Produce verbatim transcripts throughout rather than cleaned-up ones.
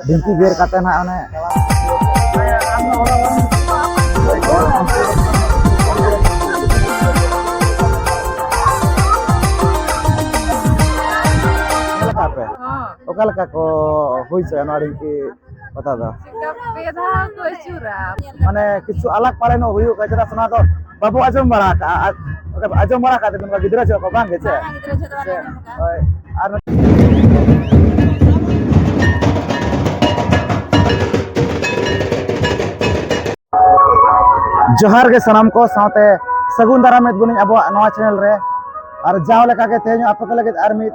ᱰᱷᱤᱝᱠᱤ ᱜᱮᱨ ᱠᱟᱛᱮ ᱱᱟᱦᱟᱜ ᱚᱱᱮ ᱧᱮᱞ ᱟᱠᱟᱫ ᱯᱮ? ᱦᱚᱸ᱾ ᱚᱠᱟ ᱞᱮᱠᱟ ᱠᱚ ᱦᱩᱭ ᱦᱚᱪᱚᱭᱟ ᱱᱚᱣᱟ ᱰᱷᱤᱝᱠᱤ ᱯᱟᱛᱟ ᱫᱚ? ᱪᱮᱫᱠᱟ ᱯᱮ ᱫᱷᱟᱣ ᱠᱚ ᱟᱹᱪᱩᱨᱟ᱾ ᱢᱟᱱᱮ ᱠᱤᱪᱷᱩ ᱟᱞᱟᱜᱽ ᱯᱟᱲᱮ ᱧᱚᱜ ᱦᱩᱭᱩᱜᱼᱟ, ᱪᱮᱫᱟᱜ ᱥᱮ ᱱᱚᱣᱟ ᱫᱚ ᱵᱟᱵᱚ ᱟᱸᱡᱚᱢ ᱵᱟᱲᱟ ᱟᱠᱟᱫᱼᱟ᱾ ᱟᱨ ᱟᱸᱡᱚᱢ ᱵᱟᱲᱟ ᱟᱠᱟᱫ ᱛᱟᱵᱚᱱ ᱜᱤᱫᱽᱨᱟᱹ ᱡᱚᱦᱚᱜ ᱠᱚ, ᱵᱟᱝ ᱜᱮ ᱪᱮ? ᱵᱟᱝ, ᱜᱤᱫᱽᱨᱟᱹ ᱡᱚᱦᱚᱜ ᱫᱚ ᱵᱟᱞᱮ ᱥᱮ, ᱟᱸᱡᱚᱢ ᱟᱠᱟᱫᱼᱟ᱾ ᱦᱳᱭ᱾ ᱟᱨ ᱡᱚᱦᱟᱨ ᱜᱮ ᱥᱟᱱᱟᱢ ᱠᱚ, ᱥᱟᱶᱛᱮ ᱥᱟᱹᱜᱩᱱ ᱫᱟᱨᱟᱢᱮᱫ ᱵᱚᱱᱟᱹᱧ ᱟᱵᱚᱣᱟᱜ ᱱᱚᱣᱟ channel ᱨᱮ᱾ ᱟᱨ ᱡᱟᱣ ᱞᱮᱠᱟᱜᱮ ᱛᱮᱦᱮᱧ ᱦᱚᱸ ᱟᱯᱮ ᱠᱚ ᱞᱟᱹᱜᱤᱫ ᱟᱨ ᱢᱤᱫ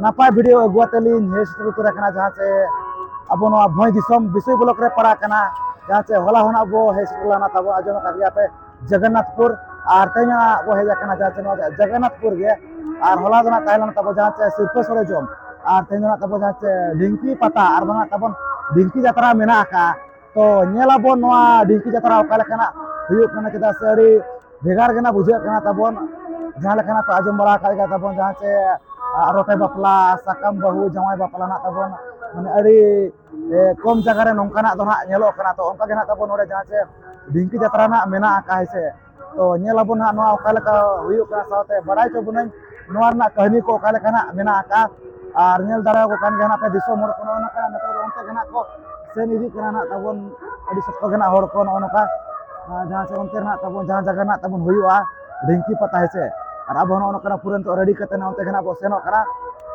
ᱱᱟᱯᱟᱭ video ᱟᱹᱜᱩ ᱟᱛᱮ ᱞᱤᱧ ᱦᱮᱡ ᱥᱮᱴᱮᱨ ᱩᱛᱟᱹᱨ ᱟᱠᱟᱱᱟ, ᱡᱟᱦᱟᱸ ᱪᱮ ᱟᱵᱚ ᱱᱚᱣᱟ ᱵᱷᱚᱸᱡᱽ ᱫᱤᱥᱚᱢ ᱵᱤᱥᱳᱭ block ᱨᱮ ᱯᱟᱲᱟᱜ ᱠᱟᱱᱟ, ᱡᱟᱦᱟᱸ ᱪᱮ ᱦᱚᱞᱟ ᱦᱚᱸ ᱱᱟᱜ ᱵᱚ ᱦᱮᱡ ᱥᱮᱴᱮᱨ ᱞᱮᱱᱟ ᱛᱟᱵᱚ, ᱟᱸᱡᱚᱢ ᱟᱠᱟᱫ ᱜᱮᱭᱟ ᱯᱮ, ᱡᱚᱜᱚᱱᱱᱟᱛᱷᱯᱩᱨ᱾ ᱟᱨ ᱛᱮᱦᱮᱧ ᱦᱚᱸ ᱱᱟᱜ ᱵᱚ ᱦᱮᱡ ᱟᱠᱟᱱᱟ ᱡᱟᱦᱟᱸ ᱪᱮ ᱱᱚᱣᱟ ᱡᱚᱜᱚᱱᱱᱟᱛᱷᱯᱩᱨ ᱜᱮ᱾ ᱟᱨ ᱦᱚᱞᱟ ᱫᱚ ᱱᱟᱜ ᱛᱟᱦᱮᱸ ᱞᱮᱱᱟ ᱛᱟᱵᱚ ᱡᱟᱦᱟᱸ ᱪᱮ ᱥᱤᱨᱯᱟᱹ ᱥᱚᱲᱮ ᱡᱚᱢ, ᱟᱨ ᱛᱮᱦᱮᱧ ᱫᱚ ᱱᱟᱜ ᱛᱟᱵᱚ ᱡᱟᱦᱟᱸ ᱪᱮ ᱰᱷᱤᱝᱠᱤ ᱯᱟᱛᱟ, ᱟᱨ ᱵᱟᱝ ᱱᱟᱜ ᱛᱟᱵᱚᱱ ᱰᱷᱤᱝᱠᱤ ᱡᱟᱛᱨᱟ ᱢᱮᱱᱟᱜ ᱟᱠᱟᱫᱼᱟ᱾ ᱛᱚ ᱧᱮᱞ ᱟᱵᱚᱱ ᱱᱚᱣᱟ ᱰᱷᱤᱝᱠᱤ ᱡᱟᱛᱨᱟ ᱚᱠᱟ ᱞᱮᱠᱟᱱᱟᱜ ᱦᱩᱭᱩᱜ ᱠᱟᱱᱟ, ᱪᱮᱫᱟᱜ ᱥᱮ ᱟᱹᱰᱤ ᱵᱷᱮᱜᱟᱨ ᱜᱮ ᱱᱟᱜ ᱵᱩᱡᱷᱟᱹᱜ ᱠᱟᱱᱟ ᱛᱟᱵᱚᱱ᱾ ᱡᱟᱦᱟᱸ ᱞᱮᱠᱟᱱᱟᱜ ᱯᱮ ᱟᱸᱡᱚᱢ ᱵᱟᱲᱟ ᱟᱠᱟᱫ ᱜᱮᱭᱟ ᱛᱟᱵᱚᱱ, ᱡᱟᱦᱟᱸ ᱪᱮ, ᱟ, ᱨᱚᱴᱮ ᱵᱟᱯᱞᱟ, ᱥᱟᱠᱟᱢ ᱵᱟᱹᱦᱩ, ᱡᱟᱶᱟᱭ ᱵᱟᱯᱞᱟ ᱱᱟᱜ ᱛᱟᱵᱚᱱ, ᱢᱟᱱᱮ ᱟᱹᱰᱤ, ᱮ, ᱠᱚᱢ ᱡᱟᱭᱜᱟ ᱨᱮ ᱱᱚᱝᱠᱟᱱᱟᱜ ᱫᱚ ᱱᱟᱜ ᱧᱮᱞᱚᱜ ᱠᱟᱱᱟ᱾ ᱛᱚ ᱚᱱᱠᱟ ᱜᱮ ᱱᱟᱜ ᱛᱟᱵᱚᱱ ᱱᱚᱰᱮ ᱡᱟᱦᱟᱸ ᱪᱮ ᱰᱷᱤᱝᱠᱤ ᱡᱟᱛᱨᱟ ᱱᱟᱜ ᱢᱮᱱᱟᱜ ᱟᱠᱟᱫ, ᱦᱮᱸ ᱥᱮ᱾ ᱛᱚ ᱧᱮᱞ ᱟᱵᱚᱱ ᱦᱟᱸᱜ ᱱᱚᱣᱟ ᱚᱠᱟ ᱞᱮᱠᱟ ᱦᱩᱭᱩᱜ ᱠᱟᱱᱟ, ᱥᱟᱶᱛᱮ ᱵᱟᱲᱟᱭ ᱦᱚᱪᱚ ᱵᱚᱱᱟᱹᱧ ᱱᱚᱣᱟ ᱨᱮᱱᱟᱜ ᱠᱟᱹᱦᱱᱤ ᱠᱚ ᱚᱠᱟ ᱞᱮᱠᱟ ᱱᱟᱜ ᱢᱮᱱᱟᱜ ᱟᱠᱟᱫ᱾ ᱟᱨ ᱧᱮᱞ ᱫᱟᱲᱮᱭᱟᱠᱚ ᱠᱟᱱ ᱜᱮᱭᱟ ᱱᱟᱜ ᱯᱮ ᱫᱤᱥᱚᱢ ᱦᱚᱲ ᱠᱚ, ᱱᱚᱜᱼᱚ ᱱᱚᱝᱠᱟ ᱱᱤᱛᱚᱜ ᱫᱚ ᱚᱱᱛᱮ ᱜᱮ ᱱᱟᱜ ᱠᱚ ᱥᱮᱱ ᱤᱫᱤᱜ ᱠᱟᱱᱟ ᱱᱟᱜ ᱛᱟᱵᱚᱱ, ᱟᱹᱰᱤ ᱥᱚᱠᱛᱚ ᱜᱮ ᱱᱟᱜ ᱦᱚᱲ ᱠᱚ ᱱᱚᱜᱼᱚ ᱱᱚᱝᱠᱟ, ᱟᱨ ᱡᱟᱦᱟᱸ ᱥᱮ ᱚᱱᱛᱮ ᱨᱮ ᱱᱟᱜ ᱛᱟᱵᱚᱱ ᱡᱟᱦᱟᱸ ᱡᱟᱭᱜᱟ ᱨᱮ ᱱᱟᱜ ᱛᱟᱵᱚᱱ ᱦᱩᱭᱩᱜᱼᱟ ᱰᱷᱤᱝᱠᱤ ᱯᱟᱛᱟ, ᱦᱮᱸ ᱥᱮ᱾ ᱟᱨ ᱟᱵᱚ ᱱᱚᱜᱼᱚ ᱱᱚᱝᱠᱟᱱᱟᱜ ᱯᱩᱨᱟᱹ ᱱᱤᱛᱚᱜ ready ᱠᱟᱛᱮ ᱱᱟᱜ ᱚᱱᱛᱮ ᱜᱮ ᱱᱟᱜ ᱵᱚ ᱥᱮᱱᱚᱜ ᱠᱟᱱᱟ᱾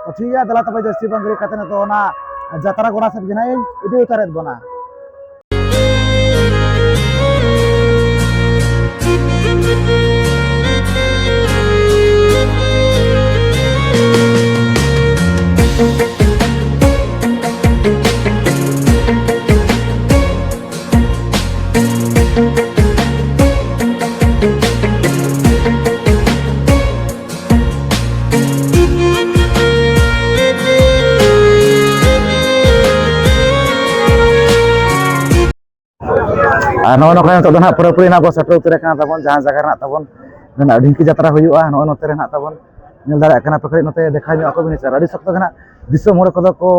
ᱛᱚ ᱴᱷᱤᱠ ᱜᱮᱭᱟ, ᱫᱮᱞᱟ ᱛᱚᱵᱮ ᱡᱟᱹᱥᱛᱤ ᱵᱟᱝ ᱜᱷᱟᱹᱲᱤ ᱠᱟᱛᱮ ᱱᱤᱛᱚᱜ ᱚᱱᱟ ᱡᱟᱛᱨᱟ ᱜᱚᱰᱟ ᱥᱮᱫ ᱜᱮ ᱱᱟᱜ ᱤᱧ ᱤᱫᱤ ᱩᱛᱟᱹᱨᱮᱫ ᱵᱚᱱᱟ᱾ ᱟᱨ ᱱᱚᱜᱼᱚ ᱱᱚᱝᱠᱟ ᱱᱤᱛᱚᱜ ᱫᱚ ᱱᱟᱦᱟᱜ ᱯᱩᱨᱟᱹᱯᱩᱨᱤ ᱱᱟᱦᱟᱜ ᱵᱚ ᱥᱮᱴᱮᱨ ᱩᱛᱟᱹᱨ ᱟᱠᱟᱱᱟ ᱛᱟᱵᱚᱱ, ᱡᱟᱦᱟᱸ ᱡᱟᱭᱜᱟ ᱨᱮ ᱱᱟᱦᱟᱜ ᱛᱟᱵᱚᱱ ᱱᱟᱦᱟᱜ ᱰᱷᱤᱝᱠᱤ ᱡᱟᱛᱨᱟ ᱦᱩᱭᱩᱜᱼᱟ, ᱱᱚᱜᱼᱚ ᱱᱚᱛᱮ ᱨᱮ ᱱᱟᱦᱟᱜ ᱛᱟᱵᱚᱱ᱾ ᱧᱮᱞ ᱫᱟᱲᱮᱭᱟᱜ ᱠᱟᱱᱟ ᱯᱮ, ᱠᱟᱹᱴᱤᱡ ᱱᱚᱛᱮ ᱫᱮᱠᱷᱟᱣ ᱧᱚᱜ ᱟᱠᱚ ᱵᱤᱱ ᱥᱮ, ᱟᱹᱰᱤ ᱥᱚᱠᱛᱚ ᱜᱮ ᱱᱟᱜ ᱫᱤᱥᱚᱢ ᱦᱚᱲ ᱠᱚᱫᱚ ᱠᱚ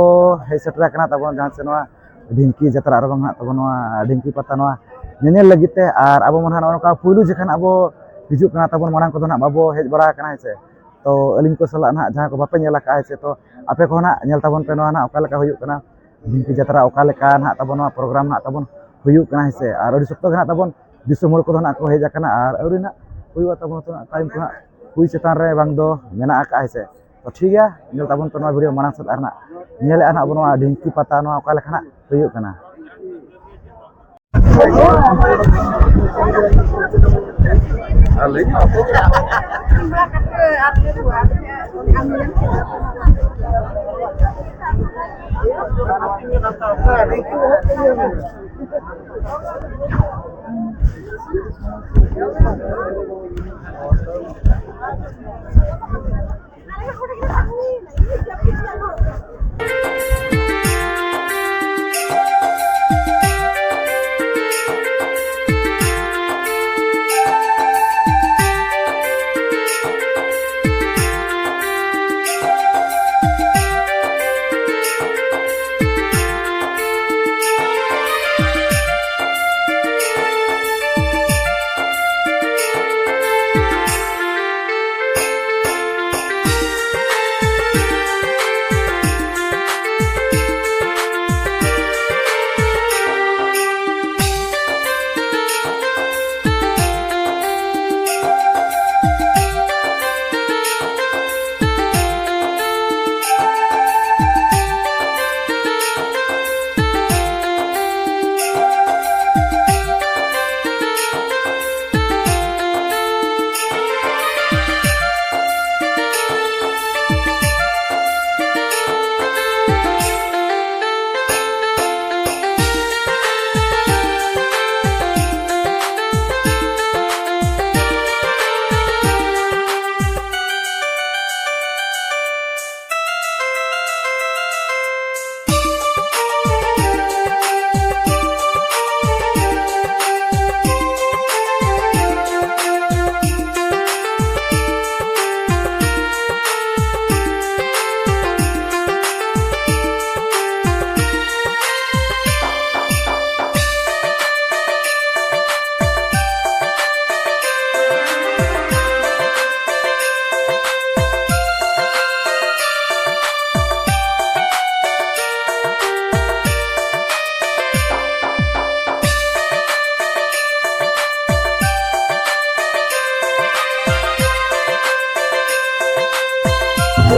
ᱦᱮᱡ ᱥᱮᱴᱮᱨ ᱟᱠᱟᱱᱟ ᱛᱟᱵᱚᱱ ᱡᱟᱦᱟᱸ ᱥᱮ ᱱᱚᱣᱟ ᱰᱷᱤᱝᱠᱤ ᱡᱟᱛᱨᱟ ᱟᱨ ᱵᱟᱝ ᱦᱟᱸᱜ ᱛᱟᱵᱚᱱ ᱱᱚᱣᱟ ᱰᱷᱤᱝᱠᱤ ᱯᱟᱛᱟ ᱱᱚᱣᱟ ᱧᱮᱧᱮᱞ ᱞᱟᱹᱜᱤᱫ ᱛᱮ᱾ ᱟᱨ ᱟᱵᱚ ᱢᱟ ᱱᱟᱜ ᱱᱚᱜᱼᱚ ᱱᱚᱝᱠᱟ ᱯᱩᱭᱞᱩ ᱡᱚᱠᱷᱚᱱ ᱟᱵᱚ ᱦᱤᱡᱩᱜ ᱠᱟᱱᱟ ᱛᱟᱵᱚᱱ, ᱢᱟᱲᱟᱝ ᱠᱚᱫᱚ ᱱᱟᱜ ᱵᱟᱵᱚ ᱦᱮᱡ ᱵᱟᱲᱟ ᱟᱠᱟᱱᱟ, ᱦᱮᱸ ᱥᱮ᱾ ᱛᱚ ᱟᱹᱞᱤᱧ ᱠᱚ ᱥᱟᱞᱟᱜ ᱱᱟᱜ ᱡᱟᱦᱟᱸᱭ ᱠᱚ ᱵᱟᱯᱮ ᱧᱮᱞ ᱟᱠᱟᱫᱼᱟ, ᱦᱮᱸ ᱥᱮ, ᱛᱚ ᱟᱯᱮ ᱠᱚᱦᱚᱸ ᱱᱟᱜ ᱧᱮᱞ ᱛᱟᱵᱚᱱ ᱯᱮ ᱱᱚᱣᱟ ᱱᱟᱜ ᱚᱠᱟ ᱞᱮᱠᱟ ᱦᱩᱭᱩᱜ ᱠᱟᱱᱟ ᱰᱷᱤᱝᱠᱤ ᱡᱟᱛᱨᱟ, ᱚᱠᱟ ᱞᱮᱠᱟ ᱱᱟᱜ ᱛᱟᱵᱚᱱ ᱱᱚᱣᱟ ᱯᱨᱳᱜᱨᱟᱢ ᱱᱟᱜ ᱛᱟᱵᱚᱱ ᱦᱩᱭᱩᱜ ᱠᱟᱱᱟ, ᱦᱮᱸ ᱥᱮ᱾ ᱟᱨ ᱟᱹᱰᱤ ᱥᱚᱠᱛᱚ ᱜᱮ ᱱᱟᱜ ᱛᱟᱵᱚᱱ ᱫᱤᱥᱚᱢ ᱦᱚᱲ ᱠᱚᱫᱚ ᱱᱟᱜ ᱠᱚ ᱦᱮᱡ ᱟᱠᱟᱱᱟ ᱟᱨ ᱟᱹᱣᱨᱤ ᱱᱟᱜ ᱦᱩᱭᱩᱜᱼᱟ ᱛᱟᱵᱚᱱ ᱛᱚ ᱱᱟᱜ ᱴᱟᱭᱤᱢ ᱠᱚ ᱱᱟᱜ ᱦᱩᱭ ᱪᱮᱛᱟᱱ ᱨᱮ ᱵᱟᱝ ᱫᱚ ᱢᱮᱱᱟᱜ ᱟᱠᱟᱫᱼᱟ, ᱦᱮᱸ ᱥᱮ᱾ ᱛᱚ ᱴᱷᱤᱠ ᱜᱮᱭᱟ, ᱧᱮᱞ ᱛᱟᱵᱚᱱ ᱯᱮ ᱱᱚᱣᱟ ᱵᱷᱤᱰᱤᱭᱳ ᱢᱟᱲᱟᱝ ᱥᱮᱫ ᱟᱨ ᱱᱟᱜ ᱧᱮᱞᱮᱫᱼᱟ ᱱᱟᱜ ᱟᱵᱚ ᱱᱚᱣᱟ ᱰᱷᱤᱝᱠᱤ ᱯᱟᱛᱟ ᱱᱚᱣᱟ ᱚᱠᱟ ᱞᱮᱠᱟ ᱱᱟᱜ ᱦᱩᱭᱩᱜ ᱠᱟᱱᱟ᱾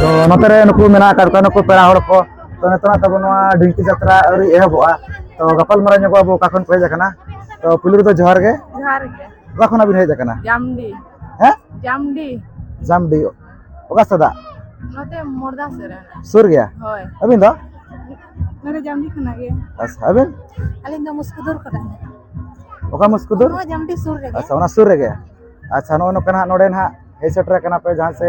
ᱛᱚ ᱱᱚᱛᱮ ᱨᱮ ᱱᱩᱠᱩ ᱢᱮᱱᱟᱜ ᱟᱠᱟᱫ ᱠᱚᱣᱟ, ᱱᱩᱠᱩ ᱯᱮᱲᱟ ᱦᱚᱲ ᱠᱚ᱾ ᱛᱚ ᱱᱤᱛᱚᱜ ᱛᱟᱵᱚ ᱱᱚᱣᱟ ᱰᱷᱤᱝᱠᱤ ᱡᱟᱛᱨᱟ ᱟᱹᱣᱨᱤ ᱮᱦᱚᱵᱚᱜᱼᱟ᱾ ᱛᱚ ᱜᱟᱯᱟᱞ ᱢᱟᱨᱟᱣ ᱧᱚᱜᱚᱜ ᱟᱵᱚ ᱚᱠᱟ ᱠᱷᱚᱱ ᱯᱮ ᱦᱮᱡ ᱟᱠᱟᱱᱟ᱾ ᱛᱚ ᱯᱩᱭᱞᱩ ᱨᱮᱫᱚ ᱡᱚᱦᱟᱨ ᱜᱮ᱾ ᱡᱚᱦᱟᱨ ᱜᱮ᱾ ᱚᱠᱟ ᱠᱷᱚᱱᱟᱜ ᱵᱤᱱ ᱦᱮᱡ ᱟᱠᱟᱱᱟ? ᱡᱟᱢᱰᱤ᱾ ᱦᱮᱸ? ᱡᱟᱢᱰᱤ᱾ ᱡᱟᱢᱰᱤ᱾ ᱚᱠᱟ ᱥᱮᱫᱟᱜ? ᱱᱚᱛᱮ ᱢᱚᱲᱫᱟ ᱥᱮᱫ ᱨᱮ᱾ ᱥᱩᱨ ᱜᱮᱭᱟ? ᱦᱳᱭ᱾ ᱟᱹᱵᱤᱱ ᱫᱚ? ᱱᱚᱰᱮ ᱡᱟᱢᱰᱤ ᱠᱷᱚᱱᱟᱜ ᱜᱮ᱾ ᱟᱪᱪᱷᱟ, ᱟᱹᱵᱤᱱ? ᱟᱹᱞᱤᱧ ᱫᱚ ᱢᱩᱥᱠᱩᱫᱩᱨ ᱠᱷᱚᱱᱟᱜ᱾ ᱚᱠᱟ ᱢᱩᱥᱠᱩᱫᱩᱨ? ᱱᱚᱣᱟ ᱡᱟᱢᱰᱤ ᱥᱩᱨ ᱨᱮᱜᱮ᱾ ᱟᱪᱪᱷᱟ, ᱚᱱᱟ ᱥᱩᱨ ᱨᱮᱜᱮ᱾ ᱟᱪᱪᱷᱟ, ᱱᱚᱜᱼᱚᱭ ᱱᱚᱝᱠᱟ ᱱᱟᱦᱟᱜ ᱱᱚᱰᱮ ᱱᱟᱦᱟᱜ ᱦᱮᱡ ᱥᱮᱴᱮᱨ ᱟᱠᱟᱱᱟ ᱯᱮ ᱡᱟᱦᱟᱸ ᱥᱮ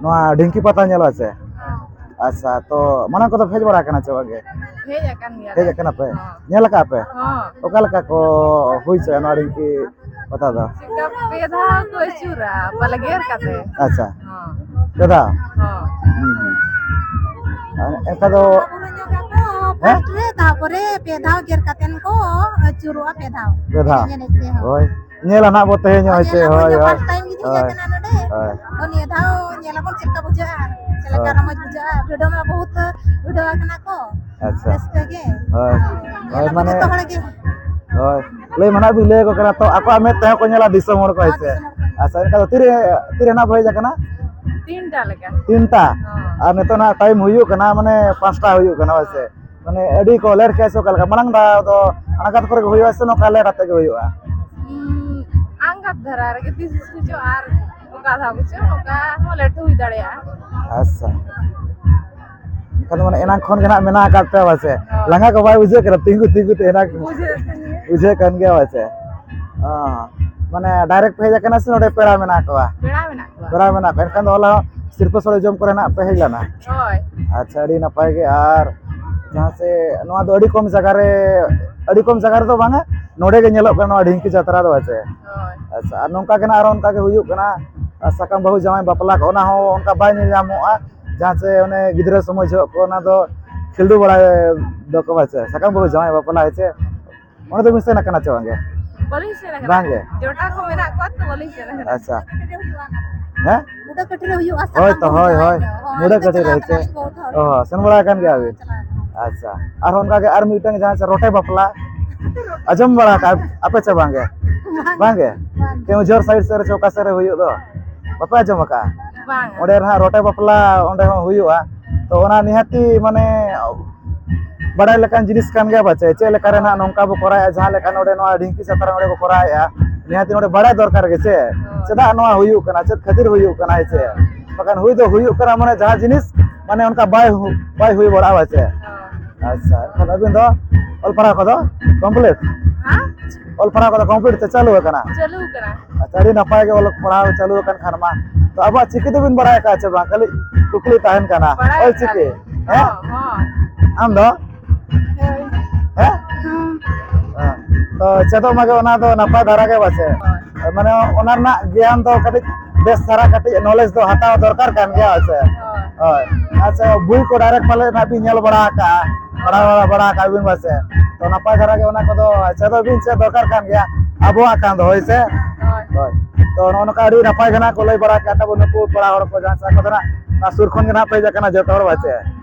ᱱᱚᱣᱟ ᱰᱷᱤᱝᱠᱤ ᱯᱟᱛᱟ ᱧᱮᱞᱚᱜᱼᱟ ᱥᱮ? ᱦᱚᱸ᱾ ᱟᱪᱪᱷᱟ, ᱛᱚ ᱢᱟᱲᱟᱝ ᱠᱚᱫᱚ ᱯᱮ ᱦᱮᱡ ᱵᱟᱲᱟ ᱟᱠᱟᱱᱟ ᱪᱮ ᱵᱟᱝ ᱜᱮ? ᱦᱮᱡ ᱟᱠᱟᱱ ᱜᱮᱭᱟ ᱦᱮᱡ ᱞᱮ᱾ ᱟᱠᱟᱱᱟ ᱯᱮ? ᱦᱚᱸ᱾ ᱧᱮᱞ ᱟᱠᱟᱫ ᱯᱮ? ᱦᱚᱸ᱾ ᱚᱠᱟ ᱞᱮᱠᱟ ᱠᱚ ᱦᱩᱭ ᱦᱚᱪᱚᱭᱟ ᱱᱚᱣᱟ ᱰᱷᱤᱝᱠᱤ ᱯᱟᱛᱟ ᱫᱚ? ᱪᱮᱫᱠᱟ ᱯᱮ ᱫᱷᱟᱣ ᱠᱚ ᱟᱹᱪᱩᱨᱟ, ᱵᱟᱞᱮ ᱜᱮᱨ ᱠᱟᱛᱮ᱾ ᱟᱪᱪᱷᱟ᱾ ᱦᱚᱸ᱾ ᱯᱮ ᱫᱷᱟᱣ? ᱦᱚᱸ᱾ ᱦᱩᱸ, ᱦᱩᱸ᱾ ᱟᱨ ᱮᱱᱠᱷᱟᱱ ᱫᱚ ᱵᱚᱸᱜᱟ ᱵᱩᱨᱩ ᱧᱚᱜᱟ ᱠᱚ ᱦᱮᱸ? ᱯᱷᱟᱥᱴ ᱨᱮ, ᱛᱟᱯᱚᱨᱮ ᱯᱮ ᱫᱷᱟᱣ ᱜᱮᱨ ᱠᱟᱛᱮᱱ ᱠᱚ ᱟᱹᱪᱩᱨᱚᱜᱼᱟ ᱯᱮ ᱫᱷᱟᱣ᱾ ᱯᱮ ᱫᱷᱟᱣ? ᱮᱱᱮᱡ ᱮᱱᱮᱡ ᱛᱮ, ᱦᱚᱸ᱾ ᱦᱳᱭ᱾ ᱧᱮᱞᱟ ᱱᱟᱦᱟᱜ ᱵᱚ ᱛᱮᱦᱮᱧ ᱦᱚᱸ ᱦᱳᱭ, ᱦᱚᱭ ᱥᱮ, ᱧᱮᱞ ᱟᱵᱚᱱ ᱦᱳᱭ, ᱡᱚᱠᱷᱚᱱ ᱦᱳᱭ᱾ ᱴᱟᱭᱤᱢ ᱜᱮ ᱦᱮᱡ ᱦᱳᱭ᱾ ᱟᱠᱟᱱᱟ ᱱᱚᱰᱮ᱾ ᱦᱳᱭ᱾ ᱛᱚ ᱱᱤᱭᱟᱹ ᱫᱷᱟᱣ ᱧᱮᱞ ᱟᱵᱚᱱ ᱪᱮᱫ ᱞᱮᱠᱟ ᱵᱩᱡᱷᱟᱹᱜᱼᱟ, ᱪᱮᱫ ᱞᱮᱠᱟ ᱦᱳᱭ᱾ ᱨᱚᱢᱚᱡᱽ ᱵᱩᱡᱷᱟᱹᱜᱼᱟ᱾ ᱵᱷᱤᱰᱤᱭᱳ ᱢᱟ ᱵᱚᱦᱩᱛ ᱵᱷᱤᱰᱤᱭᱳ ᱟᱠᱟᱱᱟ ᱠᱚ᱾ ᱟᱪᱪᱷᱟ᱾ ᱨᱟᱹᱥᱠᱟᱹ ᱜᱮ᱾ ᱦᱳᱭ᱾ ᱧᱮᱞ ᱦᱳᱭ, ᱟᱵᱚᱱ ᱢᱟᱱᱮ ᱡᱚᱛᱚ ᱦᱚᱲ ᱜᱮ᱾ ᱦᱳᱭ᱾ ᱞᱟᱹᱭ ᱢᱟᱱᱟᱜ ᱵᱤᱱ ᱞᱟᱹᱭ ᱟᱠᱚ ᱠᱟᱱᱟ ᱛᱚ, ᱟᱠᱚᱣᱟᱜ ᱢᱮᱫ ᱛᱮᱦᱚᱸ ᱠᱚ ᱧᱮᱞᱟ ᱫᱤᱥᱚᱢ ᱦᱚᱲ ᱠᱚ, ᱦᱳᱭ ᱦᱮᱸ ᱥᱮ? ᱫᱤᱥᱚᱢ ᱦᱚᱲ ᱠᱚ ᱧᱮᱞᱟ᱾ ᱟᱪᱪᱷᱟ, ᱮᱱᱠᱷᱟᱱ ᱫᱚ ᱛᱤᱨᱮ, ᱛᱤᱨᱮ ᱱᱟᱜ ᱵᱚ ᱦᱮᱡ ᱟᱠᱟᱱᱟ? ᱛᱤᱱᱴᱟ ᱞᱮᱠᱟ᱾ ᱛᱤᱱᱴᱟ? ᱦᱚᱸ᱾ ᱟᱨ ᱱᱤᱛᱚᱜ ᱱᱟᱜ ᱴᱟᱭᱤᱢ ᱦᱩᱭᱩᱜ ᱠᱟᱱᱟ, ᱢᱟᱱᱮ ᱯᱟᱸᱪᱴᱟ ᱦᱩᱭᱩᱜ ᱠᱟᱱᱟ, ᱦᱳᱭ ᱥᱮ? ᱦᱚᱸ᱾ ᱢᱟᱱᱮ ᱟᱹᱰᱤ ᱠᱚ ᱞᱮᱴ ᱠᱮᱜᱼᱟ ᱥᱮ ᱚᱠᱟ ᱞᱮᱠᱟ? ᱢᱟᱲᱟᱝ ᱫᱷᱟᱣ ᱫᱚ ᱟᱬᱜᱟᱛ ᱠᱚᱨᱮ ᱜᱮ ᱦᱩᱭᱩᱜᱼᱟ ᱥᱮ ᱱᱚᱝᱠᱟ ᱞᱮᱴ ᱟᱛᱮ ᱜᱮ ᱦᱩᱭᱩᱜᱼᱟ? ᱩᱸ, ᱟᱬᱜᱟᱛ ᱫᱷᱟᱨᱟ ᱨᱮᱜᱮ ᱛᱤᱥ ᱦᱩᱭᱩᱜ ᱟᱨ ᱚᱠᱟ ᱫᱷᱟᱣ ᱵᱚᱪᱚᱝ ᱱᱚᱝᱠᱟ ᱦᱚᱸ ᱞᱮᱴ ᱦᱩᱭ ᱫᱟᱲᱮᱭᱟᱜᱼᱟ᱾ ᱟᱪᱪᱷᱟ᱾ ᱮᱱᱠᱷᱟᱱ ᱫᱚ ᱢᱟᱱᱮ ᱮᱱᱟᱝ ᱠᱷᱚᱱ ᱜᱮ ᱱᱟᱜ ᱢᱮᱱᱟᱜ ᱟᱠᱟᱫ ᱯᱮᱭᱟ ᱯᱟᱪᱮ? ᱦᱳᱭ᱾ ᱞᱟᱸᱜᱟ ᱠᱚ ᱵᱟᱭ ᱵᱩᱡᱷᱟᱹᱜ ᱠᱟᱱᱟ ᱛᱤᱸᱜᱩ ᱛᱤᱸᱜᱩ ᱛᱮ ᱮᱱᱟᱝ? ᱵᱩᱡᱷᱟᱹᱜ ᱠᱟᱱ ᱜᱮᱭᱟ᱾ ᱵᱩᱡᱷᱟᱹᱜ ᱠᱟᱱ ᱜᱮᱭᱟ ᱯᱟᱪᱮ? ᱚ, ᱢᱟᱱᱮ ᱰᱟᱭᱨᱮᱠᱴ ᱯᱮ ᱦᱮᱡ ᱟᱠᱟᱱᱟ ᱥᱮ ᱱᱚᱰᱮ ᱯᱮᱲᱟ ᱢᱮᱱᱟᱜ ᱠᱚᱣᱟ? ᱯᱮᱲᱟ ᱢᱮᱱᱟᱜ ᱠᱚᱣᱟ᱾ ᱯᱮᱲᱟ ᱢᱮᱱᱟᱜ ᱠᱚᱣᱟ, ᱮᱱᱠᱷᱟᱱ ᱫᱚ ᱦᱚᱞᱟ ᱦᱚᱸ ᱥᱤᱨᱯᱟᱹ ᱥᱳᱲᱮ ᱡᱚᱢ ᱠᱚᱨᱮ ᱱᱟᱜ ᱯᱮ ᱦᱮᱡ ᱞᱮᱱᱟ? ᱦᱳᱭ᱾ ᱟᱪᱪᱷᱟ, ᱟᱹᱰᱤ ᱱᱟᱯᱟᱭ ᱜᱮ᱾ ᱟᱨ ᱡᱟᱦᱟᱸ ᱥᱮ ᱱᱚᱣᱟ ᱫᱚ ᱟᱹᱰᱤ ᱠᱚᱢ ᱡᱟᱭᱜᱟ ᱨᱮ, ᱟᱹᱰᱤ ᱠᱚᱢ ᱡᱟᱭᱜᱟ ᱨᱮᱫᱚ ᱵᱟᱝᱟ, ᱱᱚᱰᱮ ᱜᱮ ᱧᱮᱞᱚᱜ ᱠᱟᱱᱟ ᱱᱚᱣᱟ ᱰᱷᱤᱝᱠᱤ ᱡᱟᱛᱨᱟ ᱫᱚ, ᱦᱮᱸ ᱥᱮ? ᱦᱳᱭ᱾ ᱟᱪᱪᱷᱟ, ᱟᱨ ᱱᱚᱝᱠᱟ ᱜᱮ ᱱᱟᱜ ᱟᱨᱦᱚᱸ ᱚᱱᱠᱟ ᱜᱮ ᱦᱩᱭᱩᱜ ᱠᱟᱱᱟ, ᱟᱨ ᱥᱟᱠᱟᱢ ᱵᱟᱹᱦᱩ ᱡᱟᱶᱟᱭ ᱵᱟᱯᱞᱟ ᱠᱚ, ᱚᱱᱟ ᱦᱚᱸ ᱚᱱᱠᱟ ᱵᱟᱭ ᱧᱮᱞ ᱧᱟᱢᱚᱜᱼᱟ, ᱡᱟᱦᱟᱸ ᱥᱮ ᱚᱱᱮ ᱜᱤᱫᱽᱨᱟᱹ ᱥᱚᱢᱚᱭ ᱡᱚᱦᱚᱜ ᱠᱚ ᱚᱱᱟ ᱫᱚ ᱠᱷᱤᱞᱰᱩ ᱵᱟᱲᱟᱭ ᱫᱚᱠᱚ, ᱦᱮᱸ ᱥᱮ? ᱥᱟᱠᱟᱢ ᱵᱟᱹᱦᱩ ᱡᱟᱶᱟᱭ ᱵᱟᱯᱞᱟ, ᱦᱮᱸ ᱥᱮ? ᱚᱸᱰᱮ ᱫᱚ ᱵᱤᱱ ᱥᱮᱱ ᱟᱠᱟᱱᱟ ᱪᱮ ᱵᱟᱝ ᱜᱮ? ᱵᱟᱹᱞᱤᱧ ᱥᱮᱱ ᱟᱠᱟᱱᱟ᱾ ᱵᱟᱝ ᱜᱮ? ᱡᱚᱴᱟᱣ ᱠᱚ ᱢᱮᱱᱟᱜ ᱠᱚᱣᱟ ᱛᱚ, ᱵᱟᱹᱞᱤᱧ ᱥᱮᱱ ᱟᱠᱟᱱᱟ᱾ ᱟᱪᱪᱷᱟ᱾ ᱦᱮᱸ? ᱢᱩᱰᱟᱹ ᱠᱟᱹᱴᱷᱤ ᱨᱮ ᱦᱩᱭᱩᱜᱼᱟ, ᱦᱳᱭ ᱥᱟᱠᱟᱢ ᱛᱚ, ᱵᱟᱹᱦᱩ ᱦᱳᱭ, ᱡᱟᱶᱟᱭ ᱦᱳᱭ᱾ ᱫᱚ᱾ ᱦᱳᱭ, ᱢᱩᱰᱟᱹ ᱚᱸᱰᱮ ᱠᱟᱹᱴᱷᱤ ᱨᱮ ᱪᱟᱞᱟᱣ ᱦᱮᱸ ᱥᱮ? ᱟᱠᱟᱱᱟᱞᱤᱧ ᱵᱚᱦᱩᱛ ᱦᱚᱲ᱾ ᱚ, ᱥᱮᱱ ᱵᱟᱲᱟ ᱟᱠᱟᱱ ᱜᱮᱭᱟ ᱵᱤᱱ? ᱦᱮᱸ, ᱪᱟᱞᱟᱣ ᱟᱠᱟᱱᱟ᱾ ᱟᱪᱪᱷᱟ᱾ ᱟᱨᱦᱚᱸ ᱚᱱᱠᱟ ᱜᱮ ᱟᱨ ᱢᱤᱫᱴᱟᱝ ᱡᱟᱦᱟᱸ ᱥᱮ ᱨᱚᱴᱮ ᱵᱟᱯᱞᱟ, ᱟᱸᱡᱚᱢ ᱵᱟᱲᱟ ᱟᱠᱟᱫ ᱟᱯᱮ ᱪᱮ ᱵᱟᱝ ᱜᱮ? ᱵᱟᱝ᱾ ᱵᱟᱝ ᱜᱮ? ᱵᱟᱝ᱾ ᱠᱮᱣᱡᱷᱚᱨ ᱥᱟᱭᱤᱰ ᱥᱮᱫ ᱨᱮ ᱪᱮ ᱚᱠᱟ ᱥᱮᱫ ᱨᱮ ᱦᱩᱭᱩᱜ ᱫᱚ? ᱵᱟᱯᱮ ᱟᱸᱡᱚᱢ ᱟᱠᱟᱫᱼᱟ? ᱵᱟᱝ᱾ ᱚᱸᱰᱮ ᱱᱟᱦᱟᱜ ᱨᱚᱴᱮ ᱵᱟᱯᱞᱟ ᱚᱸᱰᱮ ᱦᱚᱸ ᱦᱩᱭᱩᱜᱼᱟ᱾ ᱛᱚ ᱚᱱᱟ ᱱᱤᱦᱟᱹᱛᱤ ᱢᱟᱱᱮ ᱵᱟᱲᱟᱭ ᱞᱮᱠᱟᱱ ᱡᱤᱱᱤᱥ ᱠᱟᱱ ᱜᱮᱭᱟ ᱯᱟᱪᱮ, ᱪᱮᱫ ᱞᱮᱠᱟ ᱨᱮ ᱱᱟᱦᱟᱜ ᱱᱚᱝᱠᱟ ᱵᱚ ᱠᱚᱨᱟᱣᱮᱫᱼᱟ, ᱡᱟᱦᱟᱸ ᱞᱮᱠᱟ ᱱᱚᱰᱮ ᱱᱚᱣᱟ ᱰᱷᱤᱝᱠᱤ ᱡᱟᱛᱨᱟ ᱱᱚᱰᱮ ᱵᱚ ᱠᱚᱨᱟᱣᱮᱫᱼᱟ, ᱱᱤᱦᱟᱹᱛᱤ ᱱᱚᱰᱮ ᱵᱟᱲᱟᱭ ᱫᱚᱨᱠᱟᱨ ᱜᱮ ᱥᱮ, ᱦᱳᱭ᱾ ᱪᱮᱫᱟᱜ ᱱᱚᱣᱟ ᱦᱩᱭᱩᱜ ᱠᱟᱱᱟ, ᱪᱮᱫ ᱠᱷᱟᱹᱛᱤᱨ ᱦᱩᱭᱩᱜ ᱠᱟᱱᱟ, ᱦᱮᱸ ᱥᱮ? ᱦᱳᱭ᱾ ᱵᱟᱠᱷᱟᱱ ᱦᱩᱭ ᱫᱚ ᱦᱩᱭᱩᱜ ᱠᱟᱱᱟ, ᱢᱟᱱᱮ ᱡᱟᱦᱟᱸ ᱡᱤᱱᱤᱥ ᱢᱟᱱᱮ ᱚᱱᱠᱟ ᱵᱟᱭ ᱦᱩ-, ᱵᱟᱭ ᱦᱩᱭ ᱵᱟᱲᱟᱜᱼᱟ, ᱦᱮᱸ ᱥᱮ? ᱦᱳᱭ᱾ ᱟᱪᱪᱷᱟ, ᱮᱱᱠᱷᱟᱱ ᱟᱹᱵᱤᱱ ᱫᱚ ᱚᱞ ᱯᱟᱲᱦᱟᱣ ᱠᱚᱫᱚ complete? ᱦᱮᱸ? ᱚᱞ ᱯᱟᱲᱦᱟᱣ ᱠᱚᱫᱚ complete ᱥᱮ ᱪᱟᱹᱞᱩ ᱟᱠᱟᱱᱟ? ᱪᱟᱹᱞᱩ ᱟᱠᱟᱱᱟ᱾ ᱟᱪᱪᱷᱟ, ᱟᱹᱰᱤ ᱱᱟᱯᱟᱭ ᱜᱮ ᱚᱞᱚᱜ ᱯᱟᱲᱦᱟᱣ ᱪᱟᱹᱞᱩ ᱟᱠᱟᱱ ᱠᱷᱟᱱ ᱢᱟ᱾ ᱛᱚ ᱟᱵᱚᱣᱟᱜ ᱪᱤᱠᱤ ᱫᱚᱵᱤᱱ ᱵᱟᱲᱟᱭ ᱟᱠᱟᱫᱼᱟ ᱪᱮ ᱵᱟᱝ? ᱠᱷᱟᱹᱞᱤ ᱠᱩᱠᱞᱤ ᱛᱟᱦᱮᱱ ᱠᱟᱱᱟ᱾ ᱵᱟᱲᱟᱭ ᱚᱞ ᱪᱤᱠᱤ? ᱟᱠᱟᱫ᱾ ᱦᱮᱸ? ᱦᱚᱸ, ᱦᱚᱸ᱾ ᱟᱢ ᱫᱚ? ᱦᱳᱭ᱾ ᱦᱮᱸ? ᱦᱚᱸ᱾ ᱦᱮᱸ᱾ ᱛᱚ ᱪᱮᱫᱚᱜ ᱢᱟᱜᱮ ᱚᱱᱟ ᱫᱚ ᱱᱟᱯᱟᱭ ᱫᱷᱟᱨᱟ ᱜᱮ ᱯᱟᱪᱮ? ᱦᱳᱭ᱾ ᱢᱟᱱᱮ ᱚᱱᱟ ᱨᱮᱱᱟᱜ ᱜᱮᱭᱟᱱ ᱫᱚ ᱠᱟᱹᱴᱤᱡ ᱵᱮᱥ ᱫᱷᱟᱨᱟ ᱠᱟᱹᱴᱤᱡ knowledge ᱫᱚ ᱦᱟᱛᱟᱣ ᱫᱚᱨᱠᱟᱨ ᱠᱟᱱ ᱜᱮᱭᱟ, ᱦᱳᱭ ᱥᱮ? ᱦᱳᱭ᱾ ᱦᱳᱭ᱾ ᱟᱪᱪᱷᱟ, ᱵᱳᱭ ᱠᱚ direct ᱯᱟᱞᱮ ᱱᱟᱜ ᱵᱤᱱ ᱧᱮᱞ ᱵᱟᱲᱟ ᱟᱠᱟᱫᱼᱟ, ᱯᱟᱲᱦᱟᱣ ᱵᱟᱲᱟ, ᱵᱟᱲᱟ ᱟᱠᱟᱫ ᱵᱤᱱ ᱯᱟᱥᱮ? ᱛᱚ ᱱᱟᱯᱟᱭ ᱫᱷᱟᱨᱟ ᱜᱮ ᱚᱱᱟ ᱠᱚᱫᱚ ᱪᱮᱫ ᱫᱚ ᱵᱤᱱ ᱪᱮᱫ ᱫᱚᱨᱠᱟᱨ ᱠᱟᱱ ᱜᱮᱭᱟ, ᱟᱵᱚᱣᱟᱜ ᱠᱟᱱ ᱫᱚ, ᱦᱳᱭ ᱥᱮ? ᱦᱳᱭ᱾ ᱦᱳᱭ᱾ ᱛᱚ ᱱᱚᱜᱼᱚ ᱱᱚᱝᱠᱟ ᱟᱹᱰᱤ ᱱᱟᱯᱟᱭ ᱜᱮ ᱱᱟᱜ ᱠᱚ ᱞᱟᱹᱭ ᱵᱟᱲᱟ ᱟᱠᱟᱫ ᱛᱟᱵᱚᱱ ᱱᱩᱠᱩ ᱯᱮᱲᱟ ᱦᱚᱲ ᱠᱚ, ᱡᱟᱦᱟᱸ ᱥᱮ ᱟᱠᱚ ᱫᱚ ᱱᱟᱜ ᱚᱱᱟ ᱥᱩᱨ ᱠᱷᱚᱱ ᱜᱮ ᱱᱟᱜ ᱯᱮ ᱦᱮᱡ ᱟᱠᱟᱱᱟ ᱡᱚᱛᱚ ᱦᱚᱲ, ᱯᱟᱪᱮ?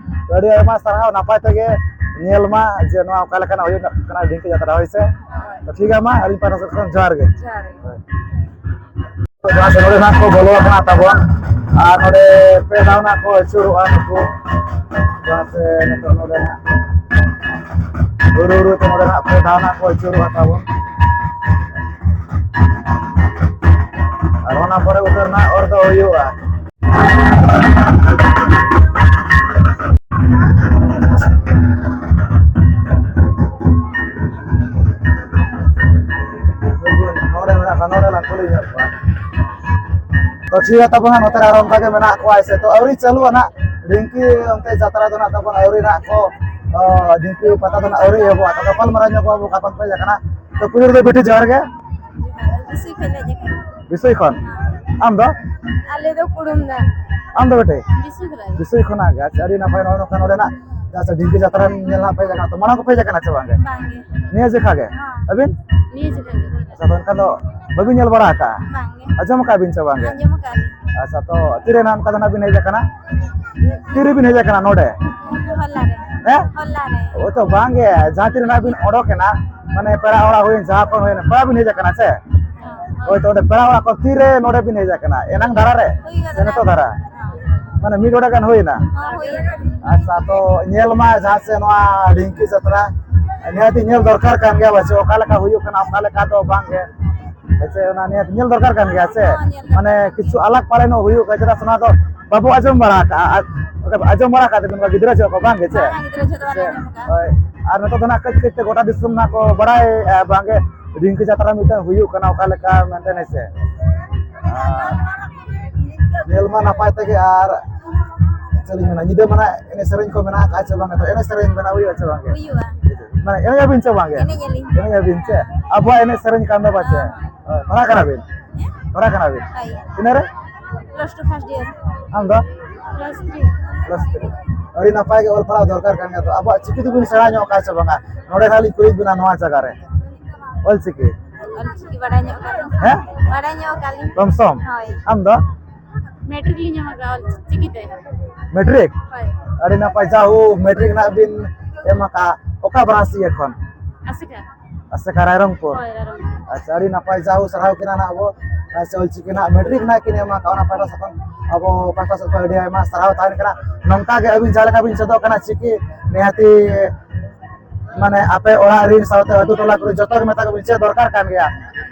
ᱛᱚ ᱟᱹᱰᱤ ᱟᱭᱢᱟ ᱥᱟᱨᱦᱟᱣ, ᱱᱟᱯᱟᱭ ᱛᱮᱜᱮ ᱧᱮᱞ ᱢᱟ ᱡᱮ ᱱᱚᱣᱟ ᱚᱠᱟ ᱞᱮᱠᱟᱱᱟᱜ ᱦᱩᱭᱩᱜ ᱠᱟᱱᱟ ᱰᱷᱤᱝᱠᱤ ᱡᱟᱛᱨᱟ, ᱦᱳᱭ ᱥᱮ? ᱦᱳᱭ᱾ ᱛᱚ ᱴᱷᱤᱠ ᱜᱮᱭᱟ, ᱢᱟ ᱟᱹᱞᱤᱧ ᱯᱟᱦᱴᱟ ᱥᱮᱫ ᱠᱷᱚᱱ ᱡᱚᱦᱟᱨ ᱜᱮ᱾ ᱡᱚᱦᱟᱨ ᱜᱮ᱾ ᱦᱳᱭ᱾ ᱡᱟᱦᱟᱸ ᱥᱮᱫ ᱱᱚᱰᱮ ᱱᱟᱜ ᱠᱚ ᱵᱚᱞᱚ ᱟᱠᱟᱱᱟ ᱛᱟᱵᱚᱱ, ᱟᱨ ᱱᱚᱰᱮ ᱯᱮ ᱫᱷᱟᱣ ᱱᱟᱜ ᱠᱚ ᱟᱹᱪᱩᱨᱚᱜᱼᱟ ᱱᱩᱠᱩ᱾ ᱡᱟᱦᱟᱸ ᱥᱮᱫ ᱱᱤᱛᱚᱜ ᱱᱚᱰᱮ ᱱᱟᱜ ᱨᱩ ᱨᱩ ᱛᱮ ᱱᱚᱰᱮ ᱱᱟᱜ ᱯᱮ ᱫᱷᱟᱣ ᱱᱟᱜ ᱠᱚ ᱟᱹᱪᱩᱨᱚᱜᱼᱟ ᱛᱟᱵᱚᱱ, ᱟᱨ ᱚᱱᱟ ᱯᱚᱨᱮ ᱩᱛᱟᱹᱨ ᱱᱟᱜ ᱚᱨ ᱫᱚ ᱦᱩᱭᱩᱜᱼᱟ᱾ ᱱᱚᱰᱮ ᱢᱮᱱᱟᱜ ᱠᱚᱣᱟ, ᱱᱚᱰᱮ ᱞᱟᱝ ᱠᱩᱞᱤ ᱧᱚᱜ ᱠᱚᱣᱟ᱾ ᱛᱚ ᱴᱷᱤᱠ ᱜᱮᱭᱟ ᱛᱟᱵᱚᱱ ᱦᱟᱸᱜ, ᱱᱚᱛᱮ ᱨᱮ ᱟᱨᱚ ᱚᱱᱠᱟ ᱜᱮ ᱢᱮᱱᱟᱜ ᱠᱚᱣᱟ, ᱥᱮ ᱛᱚ ᱟᱹᱣᱨᱤ ᱪᱟᱹᱞᱩᱜᱼᱟ ᱱᱟᱜ ᱰᱷᱤᱝᱠᱤ ᱚᱱᱛᱮ ᱡᱟᱛᱨᱟ ᱫᱚ ᱱᱟᱜ ᱛᱟᱵᱚᱱ ᱟᱹᱣᱨᱤ ᱱᱟᱜ ᱠᱚ, ᱚ, ᱰᱷᱤᱝᱠᱤ ᱯᱟᱛᱟ ᱫᱚ ᱱᱟᱜ ᱟᱹᱣᱨᱤ ᱮᱦᱚᱵᱚᱜᱼᱟ᱾ ᱛᱚ ᱜᱟᱯᱟᱞ ᱢᱟᱨᱟᱣ ᱧᱚᱜ ᱠᱚᱣᱟ ᱵᱚ, ᱚᱠᱟ ᱠᱷᱚᱱ ᱯᱮ ᱦᱮᱡ ᱟᱠᱟᱱᱟ? ᱛᱚ ᱯᱩᱭᱞᱩ ᱨᱮᱫᱚ ᱵᱤᱴᱤ ᱡᱚᱦᱟᱨ ᱜᱮ᱾ ᱡᱚᱦᱟᱨ, ᱵᱤᱥᱩᱭ ᱠᱷᱚᱱ ᱦᱮᱡ ᱟᱠᱟᱱᱟ᱾ ᱵᱤᱥᱩᱭ ᱠᱷᱚᱱ? ᱦᱮᱸ᱾ ᱟᱢ ᱫᱚ? ᱟᱞᱮ ᱫᱚ ᱠᱩᱲᱩᱢ ᱫᱟ᱾ ᱟᱢ ᱫᱚ ᱵᱤᱴᱤ? ᱵᱤᱥᱩᱭ ᱠᱷᱚᱱᱟᱜ ᱜᱮ᱾ ᱵᱤᱥᱩᱭ ᱠᱷᱚᱱᱟᱜ ᱜᱮ, ᱟᱪᱪᱷᱟ, ᱟᱹᱰᱤ ᱱᱟᱯᱟᱭ᱾ ᱱᱚᱜᱼᱚ ᱱᱚᱝᱠᱟ ᱱᱚᱰᱮᱱᱟᱜ ᱡᱟᱦᱟᱸ ᱥᱮ ᱰᱷᱤᱝᱠᱤ ᱡᱟᱛᱨᱟ ᱧᱮᱞ ᱦᱟᱸᱜ ᱯᱮ ᱦᱮᱡ ᱟᱠᱟᱱᱟ, ᱛᱚ ᱢᱟᱲᱟᱝ ᱠᱚᱯᱮ ᱦᱮᱡ ᱟᱠᱟᱱᱟ ᱥᱮ ᱵᱟᱝ ᱜᱮ? ᱵᱟᱝ ᱜᱮ᱾ ᱱᱤᱭᱟᱹ ᱡᱮᱠᱷᱟ ᱜᱮ? ᱦᱮᱸ᱾ ᱟᱹᱵᱤᱱ? ᱱᱤᱭᱟᱹ ᱡᱮᱠᱷᱟ ᱜᱮ᱾ ᱟᱪᱪᱷᱟ, ᱛᱚ ᱮᱱᱠᱷᱟᱱ ᱫᱚ ᱵᱟᱹᱵᱤᱱ ᱧᱮᱞ ᱵᱟᱲᱟ ᱟᱠᱟᱜᱼᱟ? ᱵᱟᱝ ᱜᱮ᱾ ᱟᱸᱡᱚᱢ ᱟᱠᱟᱜ ᱵᱤᱱ ᱥᱮ ᱵᱟᱝ ᱜᱮ? ᱟᱸᱡᱚᱢ ᱟᱠᱟᱜ ᱞᱤᱧ᱾ ᱟᱪᱪᱷᱟ, ᱛᱚ ᱛᱤᱨᱮ ᱱᱟᱜ ᱚᱱᱠᱟ ᱫᱚ ᱱᱟᱜ ᱵᱤᱱ ᱦᱮᱡ ᱟᱠᱟᱱᱟ? ᱛᱤᱨᱮᱵᱤᱱ ᱦᱮᱡ ᱟᱠᱟᱱᱟ ᱱᱚᱰᱮ? ᱦᱚᱞᱟ ᱨᱮ᱾ ᱦᱮᱸ? ᱦᱚᱞᱟ ᱨᱮ᱾ ᱳᱭ ᱛᱚ ᱵᱟᱝ ᱜᱮ, ᱡᱟᱦᱟᱸ ᱛᱤᱨᱮ ᱱᱟᱜ ᱵᱤᱱ ᱚᱰᱚᱠ ᱮᱱᱟ, ᱢᱟᱱᱮ ᱯᱮᱲᱟ ᱚᱲᱟᱜ ᱦᱩᱭᱮᱱ, ᱡᱟᱦᱟᱸ ᱠᱷᱚᱱ ᱦᱩᱭᱮᱱ, ᱯᱮᱲᱟ ᱵᱤᱱ ᱦᱮᱡ ᱟᱠᱟᱱᱟ ᱥᱮ? ᱦᱮᱸ᱾ ᱦᱳᱭ, ᱛᱚ ᱚᱸᱰᱮ ᱯᱮᱲᱟ ᱚᱲᱟᱜ ᱠᱚ ᱛᱤᱨᱮ ᱱᱚᱰᱮ ᱵᱤᱱ ᱦᱮᱡ ᱟᱠᱟᱱᱟ? ᱮᱱᱟᱝ ᱫᱷᱟᱨᱟ ᱨᱮ ᱦᱩᱭ ᱥᱮ ᱠᱟᱱᱟ᱾ ᱱᱤᱛᱚᱜ ᱫᱷᱟᱨᱟ? ᱦᱚᱸ᱾ ᱢᱟᱱᱮ ᱢᱤᱫ ᱰᱚᱸᱰᱮ ᱜᱟᱱ ᱦᱩᱭᱱᱟ? ᱦᱚᱸ, ᱦᱩᱭ ᱠᱟᱱᱟ᱾ ᱟᱪᱪᱷᱟ, ᱛᱚ ᱧᱮᱞ ᱢᱟ ᱡᱟᱦᱟᱸ ᱥᱮ ᱱᱚᱣᱟ ᱰᱷᱤᱝᱠᱤ ᱡᱟᱛᱨᱟ ᱱᱤᱦᱟᱹᱛᱤ ᱧᱮᱞ ᱫᱚᱨᱠᱟᱨ ᱠᱟᱱ ᱜᱮᱭᱟ, ᱵᱟᱪᱮ ᱚᱠᱟ ᱞᱮᱠᱟ ᱦᱩᱭᱩᱜ ᱠᱟᱱᱟ, ᱚᱠᱟ ᱞᱮᱠᱟ ᱫᱚ ᱵᱟᱝ ᱜᱮ᱾ ᱦᱮᱸ ᱥᱮ, ᱚᱱᱟ ᱱᱤᱦᱟᱹᱛ ᱧᱮᱞ ᱫᱚᱨᱠᱟᱨ ᱠᱟᱱ ᱜᱮᱭᱟ ᱥᱮ? ᱦᱚᱸ, ᱧᱮᱞ ᱫᱚᱨᱠᱟᱨ᱾ ᱢᱟᱱᱮ ᱠᱤᱪᱷᱩ ᱟᱞᱟᱜᱽ ᱯᱟᱞᱮᱱᱚᱜ ᱦᱩᱭᱩᱜ ᱜᱮᱭᱟ, ᱪᱮᱫᱟᱜ ᱥᱮ ᱱᱚᱣᱟ ᱫᱚ ᱵᱟᱵᱚ ᱟᱸᱡᱚᱢ ᱵᱟᱲᱟ ᱟᱠᱟᱜᱼᱟ᱾ ᱟᱨ ᱟᱸᱡᱚᱢ ᱵᱟᱲᱟ ᱟᱠᱟᱫ ᱛᱟᱵᱚᱱ ᱜᱤᱫᱽᱨᱟᱹ ᱡᱚᱦᱚᱜ ᱠᱚ, ᱵᱟᱝ ᱜᱮ ᱪᱮ? ᱵᱟᱝᱟ, ᱜᱤᱫᱽᱨᱟᱹ ᱡᱚᱦᱚᱜ ᱫᱚ ᱵᱟᱞᱮ ᱥᱮ, ᱟᱸᱡᱚᱢ ᱟᱠᱟᱫᱼᱟ᱾ ᱦᱳᱭ᱾ ᱟᱨ ᱱᱤᱛᱚᱜ ᱫᱚ ᱱᱟᱜ ᱠᱟᱹᱡ ᱠᱟᱹᱡ ᱛᱮ ᱜᱚᱴᱟ ᱫᱤᱥᱚᱢ ᱱᱟᱜ ᱠᱚ ᱵᱟᱲᱟᱭ, ᱵᱟᱝ ᱜᱮ ᱰᱷᱤᱝᱠᱤ ᱡᱟᱛᱨᱟ ᱢᱤᱫᱴᱟᱝ ᱦᱩᱭᱩᱜ ᱠᱟᱱᱟ, ᱚᱠᱟ ᱞᱮᱠᱟ ᱢᱮᱱᱛᱮ, ᱦᱮᱸ ᱥᱮ? ᱟᱨ ᱧᱮᱞ ᱢᱟ ᱱᱟᱯᱟᱭ ᱛᱮᱜᱮ, ᱟᱨ ᱪᱮᱫ ᱞᱤᱧ ᱢᱮᱱᱟ, ᱧᱤᱫᱟᱹ ᱢᱟ ᱱᱟᱜ ᱮᱱᱮᱡ ᱥᱮᱨᱮᱧ ᱠᱚ ᱢᱮᱱᱟᱜ ᱟᱠᱟᱫ ᱪᱮ ᱵᱟᱝ? ᱮᱱᱮᱡ ᱥᱮᱨᱮᱧ ᱵᱮᱱᱟᱣ ᱦᱩᱭᱩᱜᱼᱟ ᱪᱮ ᱵᱟᱝ ᱜᱮ? ᱦᱩᱭᱩᱜᱼᱟ᱾ ᱢᱟᱱᱮ ᱮᱱᱮᱡ ᱟᱵᱤᱱ ᱪᱮ ᱵᱟᱝ ᱜᱮ? ᱮᱱᱮᱡ ᱟᱹᱞᱤᱧ᱾ ᱮᱱᱮᱡ ᱟᱵᱤᱱ ᱪᱮ? ᱟᱵᱚᱣᱟᱜ ᱮᱱᱮᱡ ᱥᱮᱨᱮᱧ ᱠᱟᱱ ᱫᱚ ᱯᱟᱪᱮ? ᱦᱮᱸ᱾ ᱦᱳᱭ, ᱯᱟᱲᱦᱟᱜ ᱠᱟᱱᱟ ᱵᱤᱱ? ᱦᱮᱸ? ᱯᱟᱲᱦᱟᱜ ᱠᱟᱱᱟ ᱵᱤᱱ? ᱦᱳᱭ᱾ ᱛᱤᱱᱟᱹᱜ ᱨᱮ? Plus two first year᱾ ᱟᱢ ᱫᱚ? Plus three᱾ Plus three᱾ ᱟᱹᱰᱤ ᱱᱟᱯᱟᱭ ᱜᱮ ᱚᱞ ᱯᱟᱲᱦᱟᱣ ᱫᱚᱨᱠᱟᱨ ᱠᱟᱱ ᱜᱮᱭᱟ᱾ ᱛᱚ ᱟᱵᱚᱣᱟᱜ ᱪᱤᱠᱤ ᱫᱚᱵᱤᱱ ᱥᱮᱬᱟ ᱧᱚᱜ ᱠᱟᱜᱼᱟ ᱪᱮ ᱵᱟᱝᱟ? ᱱᱚᱰᱮ ᱦᱟᱸᱜ ᱞᱤᱧ ᱠᱩᱞᱤᱭᱮᱫ ᱵᱤᱱᱟ ᱱᱚᱣᱟ ᱡᱟᱭᱜᱟ ᱨᱮ᱾ ᱚᱞ ᱪᱤᱠᱤ? ᱚᱞ ᱪᱤᱠᱤ ᱵᱟᱲᱟᱭ ᱧᱚᱜ ᱠᱟᱜ ᱞᱤᱧ᱾ ᱦᱮᱸ? ᱵᱟᱲᱟᱭ ᱧᱚᱜ ᱠᱟᱜ ᱞᱤᱧ᱾ ᱠᱚᱢ ᱥᱚᱢ? ᱦᱳᱭ᱾ ᱟᱢ ᱫᱚ? ᱢᱮᱴᱨᱤᱠ ᱞᱤᱧ ᱮᱢ ᱟᱠᱟᱫᱼᱟ ᱚᱞ ᱪᱤᱠᱤ ᱛᱮ᱾ ᱢᱮᱴᱨᱤᱠ? ᱦᱳᱭ᱾ ᱟᱹᱰᱤ ᱱᱟᱯᱟᱭ, ᱡᱟ ᱦᱳ, ᱢᱮᱴᱨᱤᱠ ᱱᱟᱜ ᱵᱤᱱ ᱮᱢ ᱟᱠᱟᱫᱼᱟ᱾ ᱚᱠᱟ ᱵᱨᱟᱧᱪ ᱤᱭᱟᱹ ᱠᱷᱚᱱ? ᱟᱥᱮᱠᱟ᱾ ᱟᱥᱮᱠᱟ ᱨᱟᱭᱨᱚᱝᱯᱩᱨ? ᱦᱳᱭ, ᱨᱟᱭᱨᱚᱝᱯᱩᱨ᱾ ᱟᱪᱪᱷᱟ, ᱟᱹᱰᱤ ᱱᱟᱯᱟᱭ, ᱡᱟ ᱦᱳ, ᱥᱟᱨᱦᱟᱣ ᱠᱤᱱᱟ ᱱᱟᱜ ᱟᱵᱚ᱾ ᱟᱪᱪᱷᱟ, ᱚᱞ ᱪᱤᱠᱤ ᱱᱟᱜ ᱢᱮᱴᱨᱤᱠ ᱱᱟᱜ ᱠᱤᱱ ᱮᱢ ᱟᱠᱟᱫᱼᱟ, ᱚᱱᱟ ᱯᱟᱦᱴᱟ ᱥᱮᱫ ᱠᱷᱚᱱ, ᱟᱵᱚ ᱯᱟᱦᱴᱟ ᱥᱮᱫ ᱠᱷᱚᱱ ᱟᱹᱰᱤ ᱟᱭᱢᱟ ᱥᱟᱨᱦᱟᱣ ᱛᱟᱦᱮᱱ ᱠᱟᱱᱟ᱾ ᱱᱚᱝᱠᱟ ᱜᱮ ᱟᱹᱵᱤᱱ ᱡᱟᱦᱟᱸ ᱞᱮᱠᱟ ᱵᱤᱱ ᱪᱮᱫᱚᱜ ᱠᱟᱱᱟ ᱪᱤᱠᱤ, ᱱᱤᱦᱟᱹᱛᱤ ᱢᱟᱱᱮ ᱟᱯᱮ ᱚᱲᱟᱜ ᱨᱮᱱ ᱥᱟᱶᱛᱮ ᱟᱹᱛᱩ ᱴᱚᱞᱟ ᱠᱚᱨᱮ ᱡᱚᱛᱚ ᱜᱮ ᱢᱮᱛᱟ ᱠᱚ ᱵᱤᱱ, ᱪᱮᱫ ᱫᱚᱨᱠᱟᱨ ᱠᱟᱱ ᱜᱮᱭᱟ᱾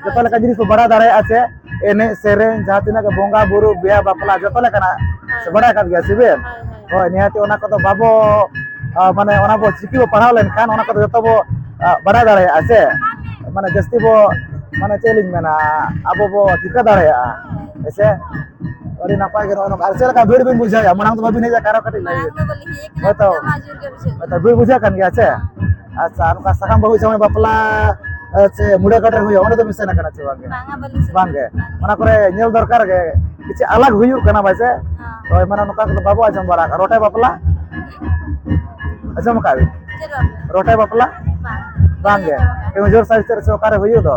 ᱡᱚᱛᱚ ᱞᱮᱠᱟᱱ ᱡᱤᱱᱤᱥ ᱵᱚ ᱵᱟᱲᱟᱭ ᱫᱟᱲᱮᱭᱟᱜᱼᱟ ᱥᱮ, ᱮᱱᱮᱡ ᱥᱮᱨᱮᱧ, ᱡᱟᱦᱟᱸ ᱛᱤᱱᱟᱹᱜ ᱜᱮ ᱵᱚᱸᱜᱟ ᱵᱩᱨᱩ, ᱵᱤᱦᱟ ᱵᱟᱯᱞᱟ, ᱡᱚᱛᱚ ᱞᱮᱠᱟᱱᱟᱜ ᱦᱮᱸ᱾ ᱥᱮ ᱵᱟᱲᱟᱭ ᱟᱠᱟᱫ ᱜᱮᱭᱟ ᱥᱮ ᱵᱮᱱ? ᱦᱳᱭ, ᱦᱳᱭ᱾ ᱦᱳᱭ, ᱱᱤᱦᱟᱹᱛᱤ ᱚᱱᱟ ᱠᱚᱫᱚ ᱵᱟᱵᱚ, ᱟ, ᱢᱟᱱᱮ ᱚᱱᱟ ᱵᱚ ᱪᱤᱠᱤ ᱵᱚ ᱯᱟᱲᱦᱟᱣ ᱞᱮᱱᱠᱷᱟᱱ ᱚᱱᱟ ᱠᱚᱫᱚ ᱡᱚᱛᱚ ᱵᱚ, ᱟ, ᱵᱟᱲᱟᱭ ᱫᱟᱲᱮᱭᱟᱜᱼᱟ ᱥᱮ, ᱢᱟᱱᱮ ᱡᱟᱹᱥᱛᱤ ᱵᱚ, ᱢᱟᱱᱮ ᱪᱮᱫ ᱞᱤᱧ ᱢᱮᱱᱟ, ᱟᱵᱚ ᱵᱚ ᱴᱷᱤᱠᱟᱹ ᱫᱟᱲᱮᱭᱟᱜᱼᱟ, ᱦᱮᱸ ᱥᱮ? ᱟᱹᱰᱤ ᱱᱟᱯᱟᱭ ᱜᱮ ᱱᱚᱜᱼᱚ ᱱᱚᱝᱠᱟ᱾ ᱟᱨ ᱪᱮᱫ ᱞᱮᱠᱟ ᱵᱷᱤᱲ ᱵᱤᱱ ᱵᱩᱡᱷᱟᱹᱣᱮᱫᱼᱟ? ᱢᱟᱲᱟᱝ ᱫᱚ ᱵᱟᱵᱤᱱ ᱦᱮᱡ ᱟᱠᱟᱱ ᱨᱮᱦᱚᱸ ᱠᱟᱹᱴᱤᱡ ᱞᱟᱹᱭ ᱢᱟᱲᱟᱝ ᱵᱤᱱ᱾ ᱫᱚ ᱵᱟᱹᱞᱤᱧ ᱦᱮᱡ ᱟᱠᱟᱱᱟ, ᱦᱳᱭᱛᱚ᱾ ᱱᱤᱛᱚᱜ ᱢᱟ ᱡᱳᱨ ᱜᱮ ᱵᱩᱡᱷᱟᱹᱜ ᱦᱳᱭᱛᱚ, ᱠᱟᱱᱟ᱾ ᱵᱷᱤᱲ ᱵᱩᱡᱷᱟᱹᱜ ᱠᱟᱱ ᱜᱮᱭᱟ ᱥᱮ? ᱦᱮᱸ᱾ ᱟᱪᱪᱷᱟ, ᱱᱚᱝᱠᱟ ᱥᱟᱠᱟᱢ ᱵᱟᱹᱦᱩ ᱡᱟᱶᱟᱭ ᱵᱟᱯᱞᱟ, ᱮ, ᱥᱮ ᱢᱩᱰᱟᱹ ᱠᱟᱴᱟ ᱨᱮ ᱦᱩᱭᱩᱜᱼᱟ, ᱚᱸᱰᱮ ᱫᱚ ᱵᱤᱱ ᱥᱮᱱ ᱟᱠᱟᱱᱟ ᱪᱮ ᱵᱟᱝ ᱜᱮ? ᱵᱟᱝᱟ, ᱵᱟᱹᱞᱤᱧ ᱥᱮᱱ ᱵᱟᱝ ᱜᱮ᱾ ᱟᱠᱟᱱᱟ᱾ ᱚᱱᱟ ᱠᱚᱨᱮ ᱧᱮᱞ ᱫᱚᱨᱠᱟᱨ ᱜᱮ, ᱠᱤᱪᱷᱩ ᱟᱞᱟᱜᱽ ᱦᱩᱭᱩᱜ ᱠᱟᱱᱟ ᱵᱟᱭ ᱥᱮ? ᱦᱮᱸ᱾ ᱦᱳᱭ, ᱢᱟᱱᱮ ᱱᱚᱝᱠᱟ ᱠᱚᱫᱚ ᱵᱟᱵᱚ ᱟᱸᱡᱚᱢ ᱵᱟᱲᱟ ᱟᱠᱟᱫᱼᱟ᱾ ᱨᱚᱴᱮ ᱵᱟᱯᱞᱟ? ᱟᱸᱡᱚᱢ ᱟᱠᱟᱫ ᱵᱤᱱ? ᱪᱮᱫ ᱵᱟᱯᱞᱟ? ᱨᱚᱴᱮ ᱵᱟᱯᱞᱟ? ᱵᱟᱝ᱾ ᱵᱟᱝ ᱜᱮ? ᱵᱟᱹᱞᱤᱧ ᱟᱸᱡᱚᱢ ᱟᱠᱟᱫᱼᱟ᱾ ᱠᱮᱣᱡᱷᱳᱨ ᱥᱟᱭᱤᱰ ᱥᱮᱫ ᱨᱮ ᱥᱮ ᱚᱠᱟᱨᱮ ᱦᱩᱭᱩᱜ ᱫᱚ?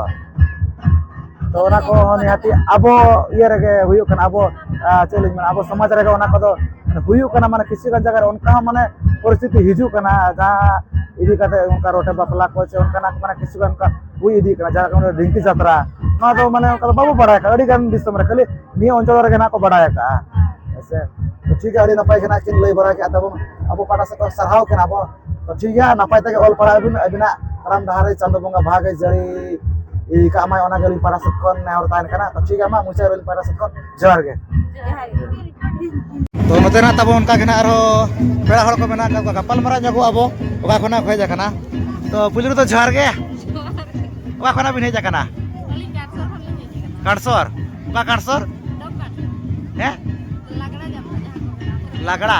ᱛᱚ ᱚᱱᱟ ᱠᱚᱦᱚᱸ ᱱᱤᱦᱟᱹᱛᱤ ᱟᱵᱚ ᱤᱭᱟᱹ ᱨᱮᱜᱮ ᱦᱩᱭᱩᱜ ᱠᱟᱱᱟ, ᱟᱵᱚ, ᱟ, ᱪᱮᱫ ᱞᱤᱧ ᱢᱮᱱᱟ, ᱟᱵᱚ ᱥᱚᱢᱟᱡᱽ ᱨᱮᱜᱮ ᱚᱱᱟ ᱠᱚᱫᱚ ᱦᱩᱭᱩᱜ ᱠᱟᱱᱟ, ᱢᱟᱱᱮ ᱠᱤᱪᱷᱩ ᱜᱟᱱ ᱡᱟᱭᱜᱟ ᱨᱮ ᱚᱱᱠᱟ ᱦᱚᱸ ᱢᱟᱱᱮ ᱯᱚᱨᱤᱥᱛᱷᱤᱛᱤ ᱦᱤᱡᱩᱜ ᱠᱟᱱᱟ, ᱡᱟᱦᱟᱸ ᱤᱫᱤ ᱠᱟᱛᱮ ᱚᱱᱠᱟ ᱨᱚᱴᱮ ᱵᱟᱯᱞᱟ ᱠᱚ ᱥᱮ ᱚᱱᱠᱟᱱᱟᱜ ᱢᱟᱱᱮ ᱠᱤᱪᱷᱩ ᱜᱟᱱ ᱚᱱᱠᱟ ᱦᱩᱭ ᱤᱫᱤᱜ ᱠᱟᱱᱟ, ᱡᱟᱦᱟᱸ ᱞᱮᱠᱟ ᱰᱷᱤᱝᱠᱤ ᱡᱟᱛᱨᱟ, ᱱᱚᱣᱟ ᱫᱚ ᱢᱟᱱᱮ ᱚᱱᱠᱟ ᱫᱚ ᱵᱟᱵᱚ ᱵᱟᱲᱟᱭ ᱟᱠᱟᱫᱟ, ᱟᱹᱰᱤ ᱜᱟᱱ ᱫᱤᱥᱚᱢ ᱨᱮ, ᱠᱷᱟᱹᱞᱤ ᱱᱤᱭᱟᱹ ᱚᱧᱪᱚᱞ ᱨᱮᱜᱮ ᱱᱟᱜ ᱠᱚ ᱵᱟᱲᱟᱭ ᱟᱠᱟᱫᱼᱟ᱾ ᱦᱮᱸ ᱥᱮ? ᱛᱚ ᱴᱷᱤᱠ ᱜᱮᱭᱟ, ᱟᱹᱰᱤ ᱱᱟᱯᱟᱭ ᱜᱮ ᱱᱟᱜ ᱠᱤᱱ ᱞᱟᱹᱭ ᱵᱟᱲᱟ ᱠᱮᱫᱼᱟ ᱛᱟᱵᱚᱱ, ᱟᱵᱚ ᱯᱟᱦᱴᱟ ᱥᱮᱫ ᱠᱷᱚᱱ ᱥᱟᱨᱦᱟᱣ ᱠᱤᱱᱟ ᱵᱚ᱾ ᱛᱚ ᱴᱷᱤᱠ ᱜᱮᱭᱟ, ᱱᱟᱯᱟᱭ ᱛᱮᱜᱮ ᱚᱞ ᱯᱟᱲᱦᱟᱣ ᱵᱤᱱ, ᱟᱹᱵᱤᱱᱟᱜ ᱛᱟᱲᱟᱢ ᱰᱟᱦᱟᱨ ᱨᱮ ᱪᱟᱸᱫᱳ ᱵᱚᱸᱜᱟ ᱵᱷᱟᱜᱮ ᱡᱟᱹᱲᱤ ᱠᱟᱜ ᱢᱟᱭ, ᱚᱱᱟ ᱜᱮ ᱟᱹᱞᱤᱧ ᱯᱟᱦᱴᱟ ᱥᱮᱫ ᱠᱷᱚᱱ ᱱᱮᱦᱚᱨ ᱛᱟᱦᱮᱱ ᱠᱟᱱᱟ᱾ ᱛᱚ ᱴᱷᱤᱠ ᱜᱮᱭᱟ, ᱢᱟ ᱢᱩᱪᱟᱹᱫ ᱨᱮ ᱟᱹᱞᱤᱧ ᱯᱟᱦᱴᱟ ᱥᱮᱫ ᱠᱷᱚᱱ ᱡᱚᱦᱟᱨ ᱜᱮ᱾ ᱛᱚ ᱱᱚᱛᱮ ᱱᱟᱜ ᱛᱟᱵᱚ ᱚᱱᱠᱟ ᱜᱮ ᱱᱟᱜ ᱟᱨᱦᱚᱸ ᱯᱮᱲᱟ ᱦᱚᱲ ᱠᱚ ᱢᱮᱱᱟᱜ ᱟᱠᱟᱫ ᱠᱚᱣᱟ, ᱜᱟᱯᱟᱞ ᱢᱟᱨᱟᱣ ᱧᱚᱜᱚᱜ ᱟᱵᱚ, ᱚᱠᱟ ᱠᱷᱚᱱᱟᱜ ᱠᱚ ᱦᱮᱡ ᱟᱠᱟᱱᱟ᱾ ᱛᱚ ᱯᱩᱭᱞᱩ ᱨᱮᱫᱚ ᱡᱚᱦᱟᱨ ᱜᱮ᱾ ᱚᱠᱟ ᱠᱷᱚᱱᱟᱜ ᱵᱤᱱ ᱦᱮᱡ ᱟᱠᱟᱱᱟ? ᱟᱹᱞᱤᱧ ᱠᱟᱴᱥᱚᱨ ᱠᱷᱚᱱ ᱞᱤᱧ ᱦᱮᱡ ᱟᱠᱟᱱᱟ᱾ ᱠᱟᱴᱥᱚᱨ? ᱚᱠᱟ ᱠᱟᱴᱥᱚᱨ? ᱰᱚᱢ ᱠᱟᱴᱥᱚᱨ᱾ ᱦᱮᱸ? ᱞᱟᱜᱽᱲᱟ ᱡᱟᱛᱨᱟ ᱡᱟᱦᱟᱸ ᱠᱚ ᱢᱮᱱᱟ᱾ ᱞᱟᱜᱽᱲᱟ᱾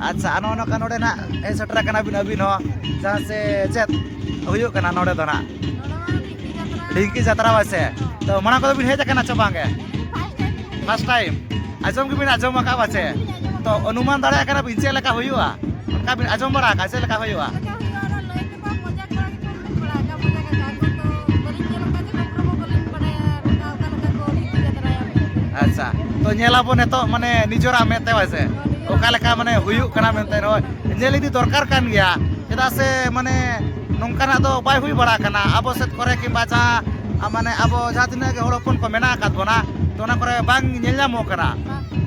ᱟᱪᱪᱷᱟ, ᱟᱨ ᱱᱚᱜᱼᱚ ᱱᱚᱝᱠᱟ ᱱᱚᱰᱮ ᱱᱟᱜ ᱦᱮᱡ ᱥᱮᱴᱮᱨ ᱟᱠᱟᱱᱟ ᱵᱤᱱ ᱟᱹᱵᱤᱱ ᱦᱚᱸ, ᱡᱟᱦᱟᱸ ᱥᱮ ᱪᱮᱫ ᱦᱩᱭᱩᱜ ᱠᱟᱱᱟ ᱱᱚᱰᱮ ᱫᱚ ᱱᱟᱜ? ᱱᱚᱰᱮ ᱢᱟ ᱰᱷᱤᱝᱠᱤ ᱡᱟᱛᱨᱟ᱾ ᱰᱷᱤᱝᱠᱤ ᱡᱟᱛᱨᱟ ᱵᱟᱥᱮ? ᱛᱚ ᱢᱟᱲᱟᱝ ᱠᱚᱫᱚ ᱵᱤᱱ ᱦᱮᱡ ᱟᱠᱟᱱᱟ ᱪᱮ ᱵᱟᱝ ᱜᱮ? First time. First time? ᱟᱸᱡᱚᱢ ᱜᱮᱵᱤᱱ ᱟᱸᱡᱚᱢ ᱟᱠᱟᱫ ᱵᱟᱥᱮ? ᱟᱸᱡᱚᱢ ᱟᱠᱟᱫ᱾ ᱛᱚ ᱚᱱᱩᱢᱟᱱ ᱫᱟᱲᱮᱭᱟᱜ ᱠᱟᱱᱟ ᱵᱤᱱ ᱪᱮᱫ ᱞᱮᱠᱟ ᱦᱩᱭᱩᱜᱼᱟ? ᱚᱱᱠᱟ ᱵᱤᱱ ᱟᱸᱡᱚᱢ ᱵᱟᱲᱟ ᱟᱠᱟᱫ ᱪᱮᱫ ᱞᱮᱠᱟ ᱦᱩᱭᱩᱜᱼᱟ? ᱪᱮᱫ ᱞᱮᱠᱟ ᱦᱩᱭᱩᱜᱼᱟ ᱚᱱᱟ ᱞᱟᱹᱭ ᱛᱮᱢᱟ ᱢᱚᱡᱟ ᱠᱚᱲᱟ ᱜᱮᱠᱚ ᱩᱰᱩᱠ ᱵᱟᱲᱟ ᱟᱠᱟᱫ, ᱢᱚᱡᱟ ᱠᱟᱛᱷᱟ ᱠᱚ ᱛᱚ ᱵᱟᱹᱞᱤᱧ ᱧᱮᱞ ᱟᱠᱟᱫ ᱡᱮ ᱠᱚᱠᱨᱚ ᱠᱚ ᱵᱟᱹᱞᱤᱧ ᱵᱟᱲᱟᱭᱟ, ᱚᱱᱠᱟ ᱚᱠᱟ ᱞᱮᱠᱟ ᱠᱚ ᱰᱷᱤᱝᱠᱤ ᱡᱟᱛᱨᱟᱭᱟ ᱢᱮᱱᱛᱮ᱾ ᱟᱪᱪᱷᱟ, ᱛᱚ ᱧᱮᱞ ᱟᱵᱚ ᱱᱤᱛᱚᱜ ᱢᱟᱱᱮ ᱱᱤᱡᱚᱨᱟᱜ ᱢᱮᱫ ᱛᱮ ᱵᱟᱥᱮ? ᱦᱳᱭ, ᱱᱤᱡᱚᱨᱟᱜ ᱚᱠᱟ ᱞᱮᱠᱟ ᱢᱮᱫ ᱛᱮ ᱢᱟᱱᱮ ᱦᱩᱭᱩᱜ ᱠᱟᱱᱟ ᱢᱮᱱᱛᱮ, ᱦᱳᱭ᱾ ᱧᱮᱞ ᱤᱫᱤ ᱫᱚᱨᱠᱟᱨ ᱠᱟᱱ ᱜᱮᱭᱟ, ᱪᱮᱫᱟᱜ ᱥᱮ ᱢᱟᱱᱮ ᱱᱚᱝᱠᱟᱱᱟᱜ ᱫᱚ ᱵᱟᱭ ᱦᱩᱭ ᱵᱟᱲᱟ ᱟᱠᱟᱱᱟ ᱟᱵᱚ ᱥᱮᱫ ᱠᱚᱨᱮ, ᱠᱤᱝᱵᱟ ᱡᱟᱦᱟᱸ, ᱟ, ᱢᱟᱱᱮ ᱟᱵᱚ ᱡᱟᱦᱟᱸ ᱛᱤᱱᱟᱹᱜ ᱜᱮ ᱦᱚᱲ ᱦᱚᱯᱚᱱ ᱠᱚ ᱢᱮᱱᱟᱜ ᱟᱠᱟᱫ ᱵᱚᱱᱟ, ᱛᱚ ᱚᱱᱟ ᱠᱚᱨᱮ ᱵᱟᱝ ᱧᱮᱞ ᱧᱟᱢᱚᱜ ᱠᱟᱱᱟ᱾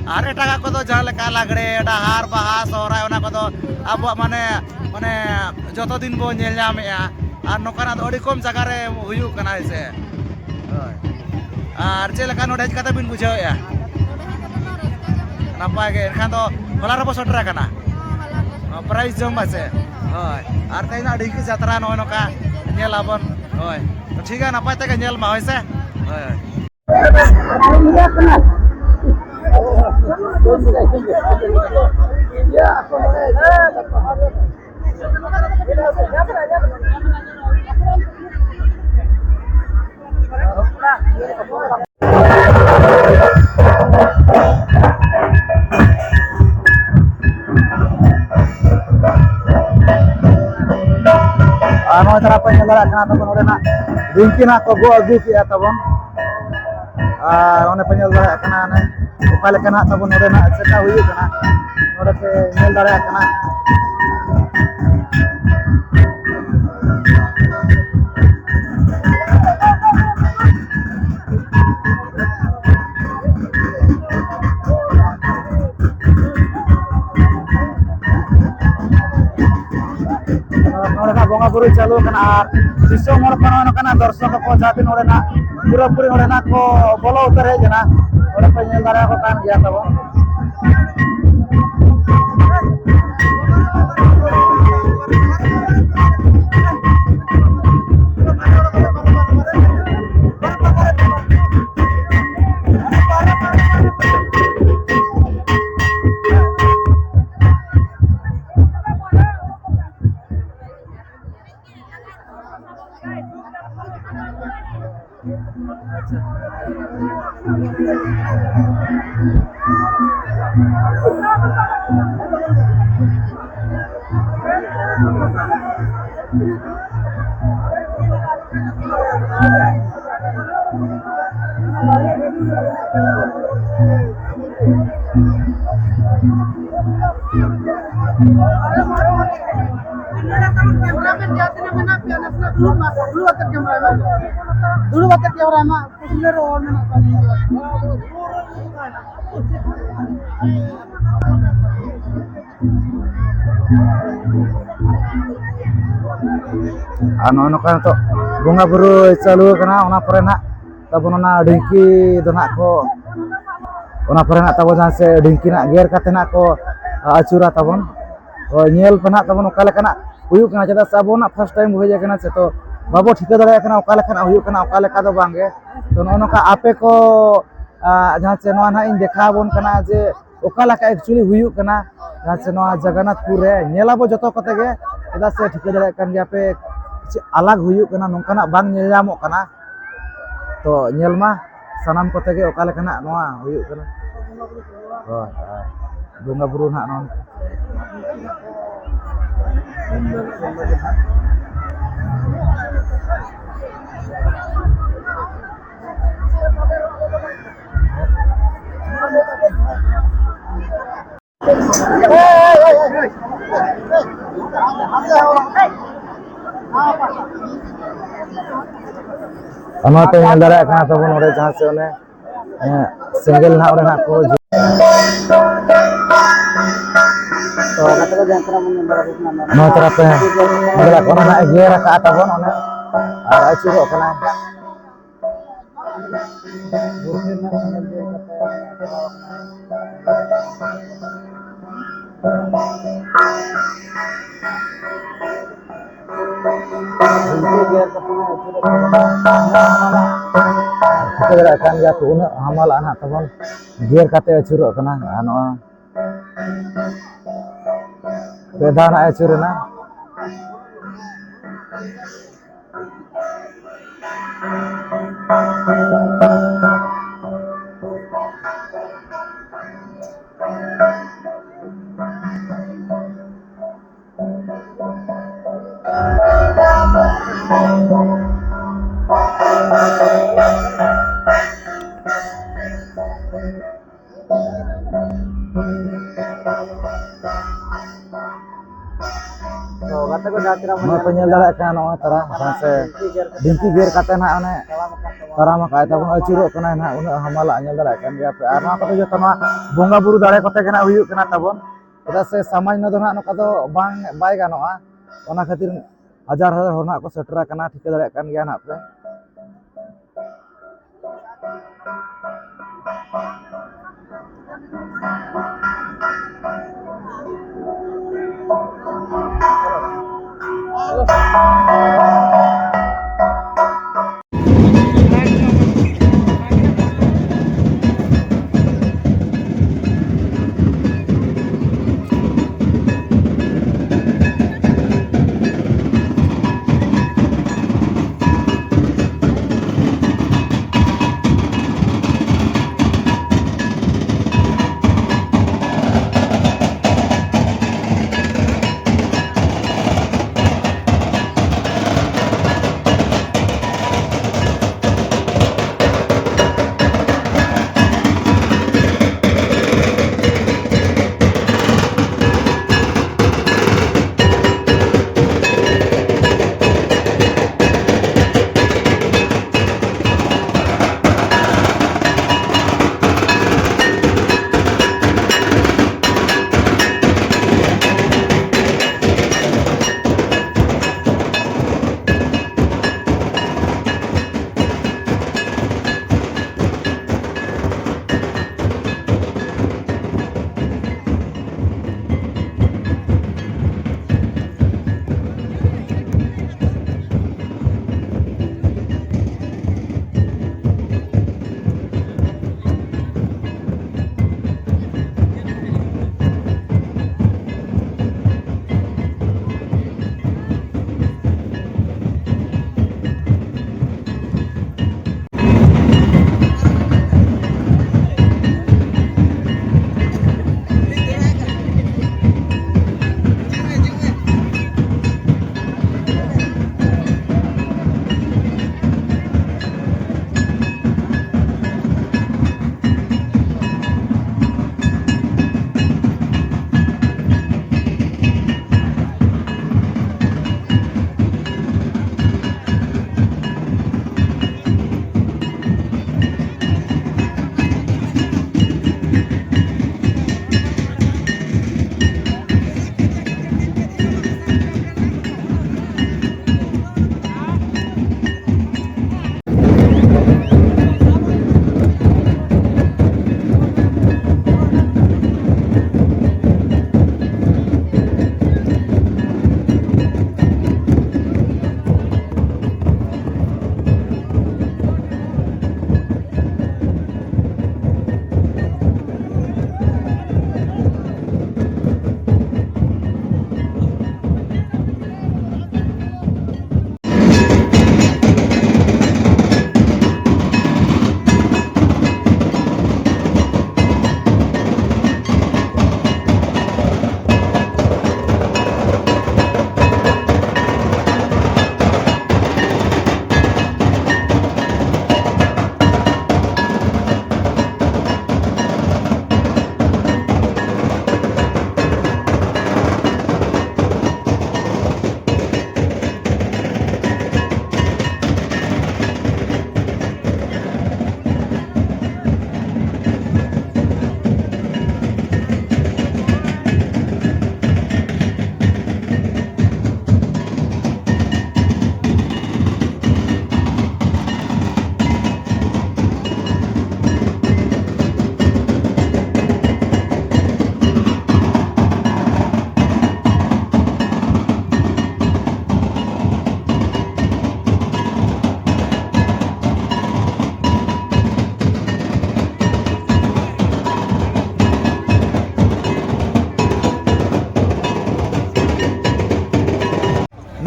ᱟᱨ ᱮᱴᱟᱜᱟᱜ ᱠᱚᱫᱚ ᱡᱟᱦᱟᱸ ᱞᱮᱠᱟ ᱞᱟᱜᱽᱲᱮ, ᱰᱟᱦᱟᱨ, ᱵᱟᱦᱟ, ᱥᱚᱦᱨᱟᱭ, ᱚᱱᱟ ᱠᱚᱫᱚ ᱟᱵᱚᱣᱟᱜ ᱢᱟᱱᱮ, ᱢᱟᱱᱮ ᱡᱚᱛᱚ ᱫᱤᱱ ᱵᱚ ᱧᱮᱞ ᱧᱟᱢᱮᱫᱼᱟ, ᱟᱨ ᱱᱚᱝᱠᱟᱱᱟᱜ ᱫᱚ ᱟᱹᱰᱤ ᱠᱚᱢ ᱡᱟᱭᱜᱟ ᱨᱮ ᱦᱩᱭᱩᱜ ᱠᱟᱱᱟ, ᱦᱮᱸ ᱥᱮ? ᱦᱳᱭ᱾ ᱟᱨ ᱪᱮᱫ ᱞᱮᱠᱟ ᱱᱚᱰᱮ ᱦᱮᱡ ᱠᱟᱛᱮ ᱵᱤᱱ ᱵᱩᱡᱷᱟᱹᱣᱮᱫᱼᱟ? ᱱᱟᱯᱟᱭ ᱜᱮ᱾ ᱮᱱᱠᱷᱟᱱ ᱫᱚ ᱦᱚᱞᱟ ᱨᱮᱵᱚ ᱥᱮᱴᱮᱨ ᱟᱠᱟᱱᱟ᱾ ᱯᱨᱟᱭᱤᱡᱽ ᱡᱚᱢ ᱵᱟᱥᱮ? ᱦᱳᱭ᱾ ᱟᱨ ᱛᱮᱦᱮᱧ ᱱᱟᱜ ᱰᱷᱤᱝᱠᱤ ᱡᱟᱛᱨᱟ ᱱᱚᱜᱼᱚᱭ ᱱᱚᱝᱠᱟ ᱧᱮᱞ ᱟᱵᱚᱱ᱾ ᱦᱳᱭ᱾ ᱴᱷᱤᱠ ᱜᱮᱭᱟ, ᱱᱟᱯᱟᱭ ᱛᱮᱜᱮ ᱧᱮᱞ ᱢᱟ, ᱦᱳᱭ ᱥᱮ? ᱦᱳᱭ᱾ ᱟᱨ ᱱᱚᱜᱼᱚᱭ ᱛᱟᱨᱟ ᱯᱮ ᱧᱮᱞ ᱫᱟᱲᱮᱭᱟᱜ ᱠᱟᱱᱟ ᱛᱟᱵᱚᱱ ᱱᱚᱰᱮᱱᱟᱜ ᱰᱷᱤᱝᱠᱤ ᱱᱟᱜ ᱠᱚ ᱜᱚᱜ ᱟᱹᱜᱩ ᱠᱮᱜᱼᱟ ᱛᱟᱵᱚᱱ᱾ ᱟᱨ ᱚᱱᱮ ᱯᱮ ᱧᱮᱞ ᱫᱟᱲᱮᱭᱟᱜ ᱠᱟᱱᱟ ᱚᱱᱮ ᱚᱠᱟ ᱞᱮᱠᱟ ᱱᱟᱜ ᱛᱟᱵᱚᱱ ᱱᱚᱰᱮᱱᱟᱜ ᱪᱮᱠᱟ ᱦᱩᱭᱩᱜ ᱠᱟᱱᱟ, ᱱᱚᱰᱮ ᱯᱮ ᱧᱮᱞ ᱫᱟᱲᱮᱭᱟᱜ ᱠᱟᱱᱟ᱾ ᱵᱚᱸᱜᱟ ᱵᱩᱨᱩ ᱪᱟᱹᱞᱩ ᱟᱠᱟᱱᱟ ᱟᱨ ᱫᱤᱥᱚᱢ ᱦᱚᱲ ᱠᱚ ᱱᱚᱜᱼᱚᱭ ᱱᱚᱝᱠᱟᱱᱟᱜ ᱫᱚᱨᱥᱚᱠ ᱠᱚ ᱡᱟᱦᱟᱸ ᱛᱤᱱ ᱚᱸᱰᱮᱱᱟᱜ ᱯᱩᱨᱟᱹᱯᱩᱨᱤ ᱚᱸᱰᱮᱱᱟᱜ ᱠᱚ ᱵᱚᱞᱚ ᱩᱛᱟᱹᱨ ᱦᱮᱡ ᱮᱱᱟ᱾ ᱚᱸᱰᱮ ᱯᱮ ᱧᱮᱞ ᱫᱟᱲᱮᱭᱟᱠᱚ ᱠᱟᱱ ᱜᱮᱭᱟ ᱛᱟᱵᱚᱱ᱾ ᱫᱩᱲᱩᱵ ᱟᱛᱮ ᱠᱮᱢᱨᱟ ᱢᱟ, ᱫᱩᱲᱩᱵ ᱟᱛᱮ ᱠᱮᱢᱨᱟ ᱢᱟ, ᱯᱩᱥᱞᱟᱹ ᱨᱮ ᱦᱚᱲ ᱢᱮᱱᱟᱜ ᱠᱚᱣᱟ᱾ ᱟᱨ ᱱᱚᱜᱼᱚ ᱱᱚᱝᱠᱟ ᱱᱤᱛᱚᱜ ᱵᱚᱸᱜᱟ ᱵᱩᱨᱩ ᱪᱟᱹᱞᱩ ᱟᱠᱟᱱᱟ᱾ ᱚᱱᱟ ᱯᱚᱨᱮ ᱱᱟᱦᱟᱜ ᱛᱟᱵᱚᱱ ᱚᱱᱟ ᱰᱷᱤᱝᱠᱤ ᱫᱚ ᱱᱟᱦᱟᱜ ᱠᱚ, ᱚᱱᱟ ᱯᱚᱨᱮ ᱱᱟᱦᱟᱜ ᱛᱟᱵᱚᱱ ᱡᱟᱦᱟᱸ ᱥᱮ ᱰᱷᱤᱝᱠᱤ ᱱᱟᱦᱟᱜ ᱜᱮᱨ ᱠᱟᱛᱮ ᱱᱟᱦᱟᱜ ᱠᱚ ᱟᱹᱪᱩᱨᱟ ᱛᱟᱵᱚᱱ᱾ ᱦᱳᱭ, ᱧᱮᱞ ᱯᱮ ᱱᱟᱦᱟᱜ ᱛᱟᱵᱚᱱ ᱚᱠᱟ ᱞᱮᱠᱟᱱᱟᱜ ᱦᱩᱭᱩᱜ ᱠᱟᱱᱟ, ᱪᱮᱫᱟᱜ ᱥᱮ ᱟᱵᱚ ᱱᱟᱦᱟᱜ first time ᱵᱚ ᱦᱮᱡ ᱟᱠᱟᱱᱟ ᱥᱮ, ᱛᱚ ᱵᱟᱵᱚ ᱴᱷᱤᱠᱟᱹ ᱫᱟᱲᱮᱭᱟᱜ ᱠᱟᱱᱟ ᱚᱠᱟ ᱞᱮᱠᱟᱱᱟᱜ ᱦᱩᱭᱩᱜ ᱠᱟᱱᱟ, ᱚᱠᱟ ᱞᱮᱠᱟ ᱫᱚ ᱵᱟᱝ ᱜᱮ᱾ ᱛᱚ ᱱᱚᱜᱼᱚ ᱱᱚᱝᱠᱟ ᱟᱯᱮ ᱠᱚ, ᱟ, ᱡᱟᱦᱟᱸ ᱪᱮ ᱱᱚᱣᱟ ᱱᱟᱦᱟᱜ ᱤᱧ ᱫᱮᱠᱷᱟᱣ ᱟᱵᱚᱱ ᱠᱟᱱᱟ ᱡᱮ ᱚᱠᱟ ᱞᱮᱠᱟ actually ᱦᱩᱭᱩᱜ ᱠᱟᱱᱟ, ᱡᱟᱦᱟᱸ ᱪᱮ ᱱᱚᱣᱟ ᱡᱚᱜᱚᱱᱱᱟᱛᱷᱯᱩᱨ ᱨᱮ ᱧᱮᱞ ᱟᱵᱚ ᱡᱚᱛᱚ ᱠᱚᱛᱮ ᱜᱮ, ᱪᱮᱫᱟᱜ ᱥᱮ ᱴᱷᱤᱠᱟᱹ ᱫᱟᱲᱮᱭᱟᱜ ᱠᱟᱱ ᱜᱮᱭᱟ ᱯᱮ ᱪᱮᱫ ᱟᱞᱟᱜᱽ ᱦᱩᱭᱩᱜ ᱠᱟᱱᱟ, ᱱᱚᱝᱠᱟᱱᱟᱜ ᱵᱟᱝ ᱧᱮᱞ ᱧᱟᱢᱚᱜ ᱠᱟᱱᱟ᱾ ᱛᱚ ᱧᱮᱞ ᱢᱟ ᱥᱟᱱᱟᱢ ᱠᱚᱛᱮ ᱜᱮ ᱚᱠᱟ ᱞᱮᱠᱟᱱᱟᱜ ᱱᱚᱣᱟ ᱦᱩᱭᱩᱜ ᱠᱟᱱᱟ᱾ ᱦᱳᱭ, ᱦᱳᱭ᱾ ᱵᱚᱸᱜᱟ ᱵᱩᱨᱩ ᱱᱟᱦᱟᱜ ᱱᱚᱜᱼᱚ ᱱᱚᱝᱠᱟ᱾ ᱚᱱᱟᱛᱮ ᱧᱮᱞ ᱫᱟᱲᱮᱭᱟᱜ ᱠᱟᱱᱟ ᱛᱟᱵᱚᱱ ᱱᱚᱰᱮ ᱡᱟᱦᱟᱸ ᱥᱮ ᱚᱱᱮ, ᱮᱸ, ᱥᱮᱸᱜᱮᱞ ᱱᱟᱦᱟᱜ ᱚᱸᱰᱮ ᱱᱟᱦᱟᱜ ᱠᱚ ᱡᱩ-, ᱛᱚ ᱜᱟᱛᱮ ᱠᱚ ᱱᱚᱣᱟ ᱛᱚᱨᱟ ᱯᱮ ᱧᱮᱞ ᱫᱟᱲᱮᱭᱟᱜ ᱠᱟᱱᱟ, ᱚᱱᱟ ᱱᱟᱦᱟᱜ ᱜᱮᱨ ᱟᱠᱟᱫᱼᱟ ᱛᱟᱵᱚᱱ, ᱚᱱᱮ ᱟᱨ ᱟᱹᱪᱩᱨᱚᱜ ᱠᱟᱱᱟ᱾ ᱴᱷᱤᱠᱟᱹ ᱫᱟᱲᱮᱭᱟᱜ ᱠᱟᱱ ᱜᱮᱭᱟ ᱯᱮ, ᱩᱱᱟᱹᱜ ᱦᱟᱢᱟᱞᱟᱜ ᱱᱟᱦᱟᱜ ᱛᱟᱵᱚᱱ ᱜᱮᱨ ᱠᱟᱛᱮ ᱟᱹᱪᱩᱨᱚᱜ ᱠᱟᱱᱟ᱾ ᱟᱨ ᱱᱚᱣᱟ ᱯᱮ ᱫᱷᱟᱣ ᱱᱟᱜ ᱟᱹᱪᱩᱨ ᱮᱱᱟ᱾ ᱛᱚ ᱜᱟᱛᱮ ᱠᱚ, ᱡᱟᱦᱟᱸ ᱛᱤᱱᱟᱹᱜ ᱵᱚᱱ ᱱᱚᱣᱟ ᱯᱮ ᱧᱮᱞ ᱫᱟᱲᱮᱭᱟᱜ ᱠᱟᱱᱟ, ᱱᱚᱣᱟ ᱛᱟᱨᱟ ᱥᱟᱶ ᱥᱮ ᱰᱷᱤᱝᱠᱤ ᱜᱮᱨ ᱠᱟᱛᱮ ᱱᱟᱦᱟᱜ ᱚᱱᱮ ᱛᱟᱲᱟᱢ ᱟᱠᱟᱫ ᱛᱟᱵᱚᱱᱟ᱾ ᱛᱟᱲᱟᱢ ᱟᱠᱟᱫ ᱛᱟᱵᱚᱱᱟ, ᱟᱹᱪᱩᱨᱚᱜ ᱠᱟᱱᱟᱭ ᱱᱟᱦᱟᱜ, ᱩᱱᱟᱹᱜ ᱦᱟᱢᱟᱞᱟᱜ ᱧᱮᱞ ᱫᱟᱲᱮᱭᱟᱜ ᱠᱟᱱ ᱜᱮᱭᱟ ᱯᱮ᱾ ᱟᱨ ᱱᱚᱣᱟ ᱠᱚᱫᱚ ᱡᱚᱛᱚ ᱱᱚᱣᱟ ᱵᱚᱸᱜᱟ ᱵᱩᱨᱩ ᱫᱟᱲᱮ ᱠᱚᱛᱮ ᱜᱮ ᱱᱟᱦᱟᱜ ᱦᱩᱭᱩᱜ ᱠᱟᱱᱟ ᱛᱟᱵᱚᱱ, ᱪᱮᱫᱟᱜ ᱥᱮ ᱥᱟᱢᱟᱱᱱᱚ ᱫᱚ ᱱᱟᱦᱟᱜ ᱱᱚᱝᱠᱟ ᱫᱚ ᱵᱟᱝ, ᱵᱟᱭ ᱜᱟᱱᱚᱜᱼᱟ᱾ ᱚᱱᱟ ᱠᱷᱟᱹᱛᱤᱨ ᱦᱟᱡᱟᱨ ᱦᱟᱡᱟᱨ ᱦᱚᱲ ᱱᱟᱦᱟᱜ ᱠᱚ ᱥᱮᱴᱮᱨ ᱟᱠᱟᱱᱟ, ᱴᱷᱤᱠᱟᱹ ᱫᱟᱲᱮᱭᱟᱜ ᱠᱟᱱ ᱜᱮᱭᱟ ᱱᱟᱦᱟᱜ ᱯᱮ᱾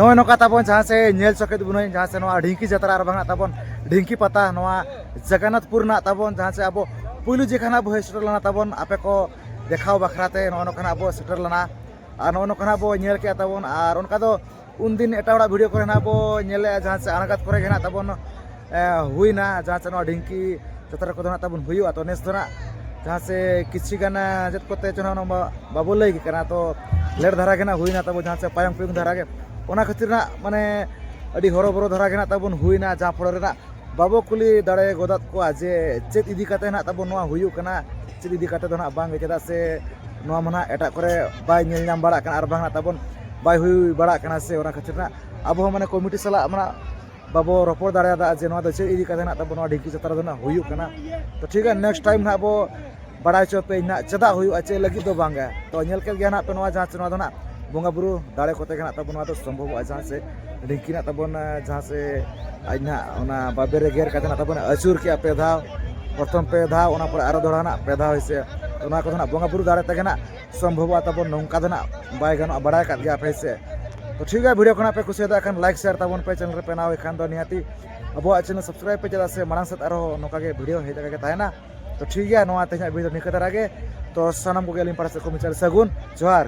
ᱱᱚᱜᱼᱚᱭ ᱱᱚᱝᱠᱟ ᱛᱟᱵᱚᱱ ᱡᱟᱦᱟᱸ ᱥᱮ ᱧᱮᱞ ᱪᱚ ᱠᱮᱫ ᱵᱚᱱᱟᱹᱧ, ᱡᱟᱦᱟᱸ ᱥᱮ ᱱᱚᱣᱟ ᱰᱷᱤᱝᱠᱤ ᱡᱟᱛᱨᱟ ᱟᱨ ᱵᱟᱝ ᱛᱟᱵᱚᱱ ᱰᱷᱤᱝᱠᱤ ᱯᱟᱛᱟ, ᱱᱚᱣᱟ ᱡᱚᱜᱚᱱᱱᱟᱛᱷᱯᱩᱨ ᱨᱮᱱᱟᱜ ᱛᱟᱵᱚᱱ, ᱡᱟᱦᱟᱸ ᱥᱮ ᱟᱵᱚ ᱯᱩᱭᱞᱩ ᱡᱮᱠᱷᱟ ᱱᱟᱜ ᱵᱚ ᱦᱮᱡ ᱥᱮᱴᱮᱨ ᱞᱮᱱᱟ ᱛᱟᱵᱚᱱ, ᱟᱯᱮ ᱠᱚ ᱫᱮᱠᱷᱟᱣ ᱵᱟᱠᱷᱨᱟ ᱛᱮ ᱱᱚᱜᱼᱚ ᱱᱚᱝᱠᱟ ᱱᱟᱜ ᱵᱚ ᱥᱮᱴᱮᱨ ᱞᱮᱱᱟ᱾ ᱟᱨ ᱱᱚᱜᱼᱚ ᱱᱚᱝᱠᱟ ᱱᱟᱜ ᱵᱚ ᱧᱮᱞ ᱠᱮᱜᱼᱟ ᱛᱟᱵᱚᱱ᱾ ᱟᱨ ᱚᱱᱠᱟ ᱫᱚ ᱩᱱᱫᱤᱱ ᱮᱴᱟᱜ ᱦᱚᱲᱟᱜ ᱵᱷᱤᱰᱤᱭᱳ ᱠᱚᱨᱮ ᱱᱟᱜ ᱵᱚ ᱧᱮᱞᱮᱜᱼᱟ, ᱡᱟᱦᱟᱸ ᱥᱮ ᱟᱬᱜᱟᱛ ᱠᱚᱨᱮ ᱜᱮ ᱱᱟᱜ ᱛᱟᱵᱚᱱ, ᱮ, ᱦᱩᱭᱱᱟ, ᱡᱟᱦᱟᱸ ᱥᱮ ᱱᱚᱣᱟ ᱰᱷᱤᱝᱠᱤ ᱡᱟᱛᱨᱟ ᱠᱚᱫᱚ ᱱᱟᱜ ᱛᱟᱵᱚᱱ ᱦᱩᱭᱩᱜᱼᱟ᱾ ᱛᱚ ᱱᱮᱥ ᱫᱚ ᱱᱟᱜ ᱡᱟᱦᱟᱸ ᱥᱮ ᱠᱤᱪᱷᱤ ᱜᱟᱱ, ᱮ, ᱪᱮᱫ ᱠᱚᱛᱮ ᱪᱚ ᱱᱟᱜ ᱚᱱᱟ ᱵᱟ-, ᱵᱟᱵᱚ ᱞᱟᱹᱭ ᱠᱮᱫ ᱠᱟᱱᱟ, ᱛᱚ ᱞᱮᱴ ᱫᱷᱟᱨᱟ ᱜᱮ ᱱᱟᱜ ᱦᱩᱭᱱᱟ ᱛᱟᱵᱚ, ᱡᱟᱦᱟᱸ ᱥᱮ ᱯᱟᱭᱚᱝ ᱯᱤᱭᱚᱝ ᱫᱷᱟᱨᱟ ᱜᱮ᱾ ᱚᱱᱟ ᱠᱷᱟᱹᱛᱤᱨ ᱱᱟᱜ ᱢᱟᱱᱮ ᱟᱹᱰᱤ ᱦᱚᱨᱚᱵᱚᱨᱚ ᱫᱷᱟᱨᱟ ᱜᱮ ᱱᱟᱜ ᱛᱟᱵᱚᱱ ᱦᱩᱭᱱᱟ, ᱡᱟᱦᱟᱸ ᱯᱚᱨᱮ ᱨᱮᱱᱟᱜ ᱵᱟᱵᱚ ᱠᱩᱞᱤ ᱫᱟᱲᱮ ᱜᱚᱫᱟᱫ ᱠᱚᱣᱟ ᱡᱮ ᱪᱮᱫ ᱤᱫᱤ ᱠᱟᱛᱮ ᱱᱟᱜ ᱛᱟᱵᱚᱱ ᱱᱚᱣᱟ ᱦᱩᱭᱩᱜ ᱠᱟᱱᱟ, ᱪᱮᱫ ᱤᱫᱤ ᱠᱟᱛᱮ ᱫᱚ ᱱᱟᱜ ᱵᱟᱝ ᱜᱮ, ᱪᱮᱫᱟᱜ ᱥᱮ ᱱᱚᱣᱟ ᱢᱟ ᱱᱟᱜ ᱮᱴᱟᱜ ᱠᱚᱨᱮ ᱵᱟᱭ ᱧᱮᱞ ᱧᱟᱢ ᱵᱟᱲᱟᱜ ᱠᱟᱱᱟ ᱟᱨ ᱵᱟᱝ ᱱᱟᱜ ᱛᱟᱵᱚᱱ ᱵᱟᱭ ᱦᱩᱭ ᱵᱟᱲᱟᱜ ᱠᱟᱱᱟ᱾ ᱥᱮ ᱚᱱᱟ ᱠᱷᱟᱹᱛᱤᱨ ᱱᱟᱜ ᱟᱵᱚ ᱦᱚᱸ ᱢᱟᱱᱮ ᱠᱚᱢᱤᱴᱤ ᱥᱟᱞᱟᱜ ᱢᱟᱱᱮ ᱵᱟᱵᱚ ᱨᱚᱯᱚᱲ ᱫᱟᱲᱮᱭᱟᱫᱟ ᱡᱮ ᱱᱚᱣᱟ ᱫᱚ ᱪᱮᱫ ᱤᱫᱤ ᱠᱟᱛᱮ ᱱᱟᱜ ᱛᱟᱵᱚᱱ ᱱᱚᱣᱟ ᱰᱷᱤᱝᱠᱤ ᱡᱟᱛᱨᱟ ᱫᱚ ᱱᱟᱜ ᱦᱩᱭᱩᱜ ᱠᱟᱱᱟ᱾ ᱛᱚ ᱴᱷᱤᱠ ᱜᱮᱭᱟ, ᱱᱮᱠᱥᱴ ᱴᱟᱭᱤᱢ ᱱᱟᱜ ᱵᱚ ᱵᱟᱲᱟᱭ ᱦᱚᱪᱚ ᱯᱮ ᱱᱟᱜ ᱪᱮᱫᱟᱜ ᱦᱩᱭᱩᱜᱼᱟ, ᱪᱮᱫ ᱞᱟᱹᱜᱤᱫ ᱫᱚ ᱵᱟᱝ ᱜᱮ᱾ ᱛᱚ ᱧᱮᱞ ᱠᱮᱫ ᱜᱮᱭᱟ ᱱᱟᱜ ᱯᱮ ᱱᱚᱣᱟ ᱡᱟᱦᱟᱸ ᱥᱮ ᱱᱚᱣᱟ ᱫᱚ ᱱᱟᱜ ᱵᱚᱸᱜᱟ ᱵᱩᱨᱩ ᱫᱟᱲᱮ ᱠᱚᱛᱮ ᱜᱮ ᱱᱟᱜ ᱛᱟᱵᱚᱱ ᱱᱚᱣᱟ ᱫᱚ ᱥᱚᱢᱵᱷᱚᱵᱚᱜᱼᱟ᱾ ᱡᱟᱦᱟᱸ ᱥᱮ ᱰᱷᱤᱝᱠᱤ ᱱᱟᱜ ᱛᱟᱵᱚᱱ, ᱡᱟᱦᱟᱸ ᱥᱮ ᱟᱡ ᱱᱟᱜ ᱚᱱᱟ ᱵᱟᱵᱮᱨ ᱨᱮ ᱜᱮᱨ ᱠᱟᱛᱮ ᱱᱟᱜ ᱛᱟᱵᱚᱱ ᱟᱹᱪᱩᱨ ᱠᱮᱜᱼᱟ ᱯᱮ ᱫᱷᱟᱣ, ᱯᱨᱚᱛᱷᱚᱢ ᱯᱮ ᱫᱷᱟᱣ, ᱚᱱᱟ ᱯᱚᱨᱮ ᱟᱨᱚ ᱫᱚᱦᱲᱟ ᱱᱟᱜ ᱯᱮ ᱫᱷᱟᱣ ᱦᱮᱸ ᱥᱮ᱾ ᱛᱚ ᱱᱚᱣᱟ ᱠᱚᱫᱚ ᱱᱟᱜ ᱵᱚᱸᱜᱟ ᱵᱩᱨᱩ ᱫᱟᱲᱮ ᱛᱮᱜᱮ ᱱᱟᱜ ᱥᱚᱢᱵᱷᱚᱵᱚᱜᱼᱟ ᱛᱟᱵᱚᱱ, ᱱᱚᱝᱠᱟ ᱫᱚ ᱱᱟᱜ ᱵᱟᱭ ᱜᱟᱱᱚᱜᱼᱟ, ᱵᱟᱲᱟᱭ ᱟᱠᱟᱫ ᱜᱮᱭᱟ ᱯᱮ ᱦᱮᱸ ᱥᱮ᱾ ᱛᱚ ᱴᱷᱤᱠ ᱜᱮᱭᱟ, ᱵᱷᱤᱰᱤᱭᱳ ᱠᱷᱚᱱᱟᱜ ᱯᱮ ᱠᱩᱥᱤᱭᱟᱫᱟ ᱠᱷᱟᱱ ᱞᱟᱭᱤᱠ ᱥᱮᱭᱟᱨ ᱛᱟᱵᱚᱱ ᱯᱮ, ᱪᱮᱱᱮᱞ ᱨᱮ ᱯᱮ ᱱᱟᱣᱟ ᱜᱮ ᱠᱷᱟᱱ ᱫᱚ ᱱᱤᱦᱟᱹᱛᱤ ᱟᱵᱚᱣᱟᱜ ᱪᱮᱱᱮᱞ ᱥᱟᱵᱥᱠᱨᱟᱭᱤᱵ ᱯᱮ, ᱪᱮᱫᱟᱜ ᱥᱮ ᱢᱟᱲᱟᱝ ᱥᱮᱫ ᱟᱨᱦᱚᱸ ᱱᱚᱝᱠᱟ ᱜᱮ ᱵᱷᱤᱰᱤᱭᱳ ᱦᱮᱡ ᱟᱠᱟ ᱜᱮ ᱛᱟᱦᱮᱱᱟ᱾ ᱛᱚ ᱴᱷᱤᱠ ᱜᱮᱭᱟ, ᱱᱚᱣᱟ ᱛᱮᱦᱮᱧᱟᱜ ᱵᱷᱤᱰᱤᱭᱳ ᱱᱤᱝᱠᱟᱹ ᱫᱷᱟᱨᱟ ᱜᱮ᱾ ᱛᱚ ᱥᱟᱱᱟᱢ ᱠᱚᱜᱮ ᱟᱹᱞᱤᱧ ᱯᱟᱦᱴᱟ ᱥᱮᱫ ᱠᱷᱚᱱ ᱢᱩᱪᱟᱹᱫ ᱨᱮ ᱥᱟᱹᱜᱩᱱ ᱡᱚᱦᱟᱨ᱾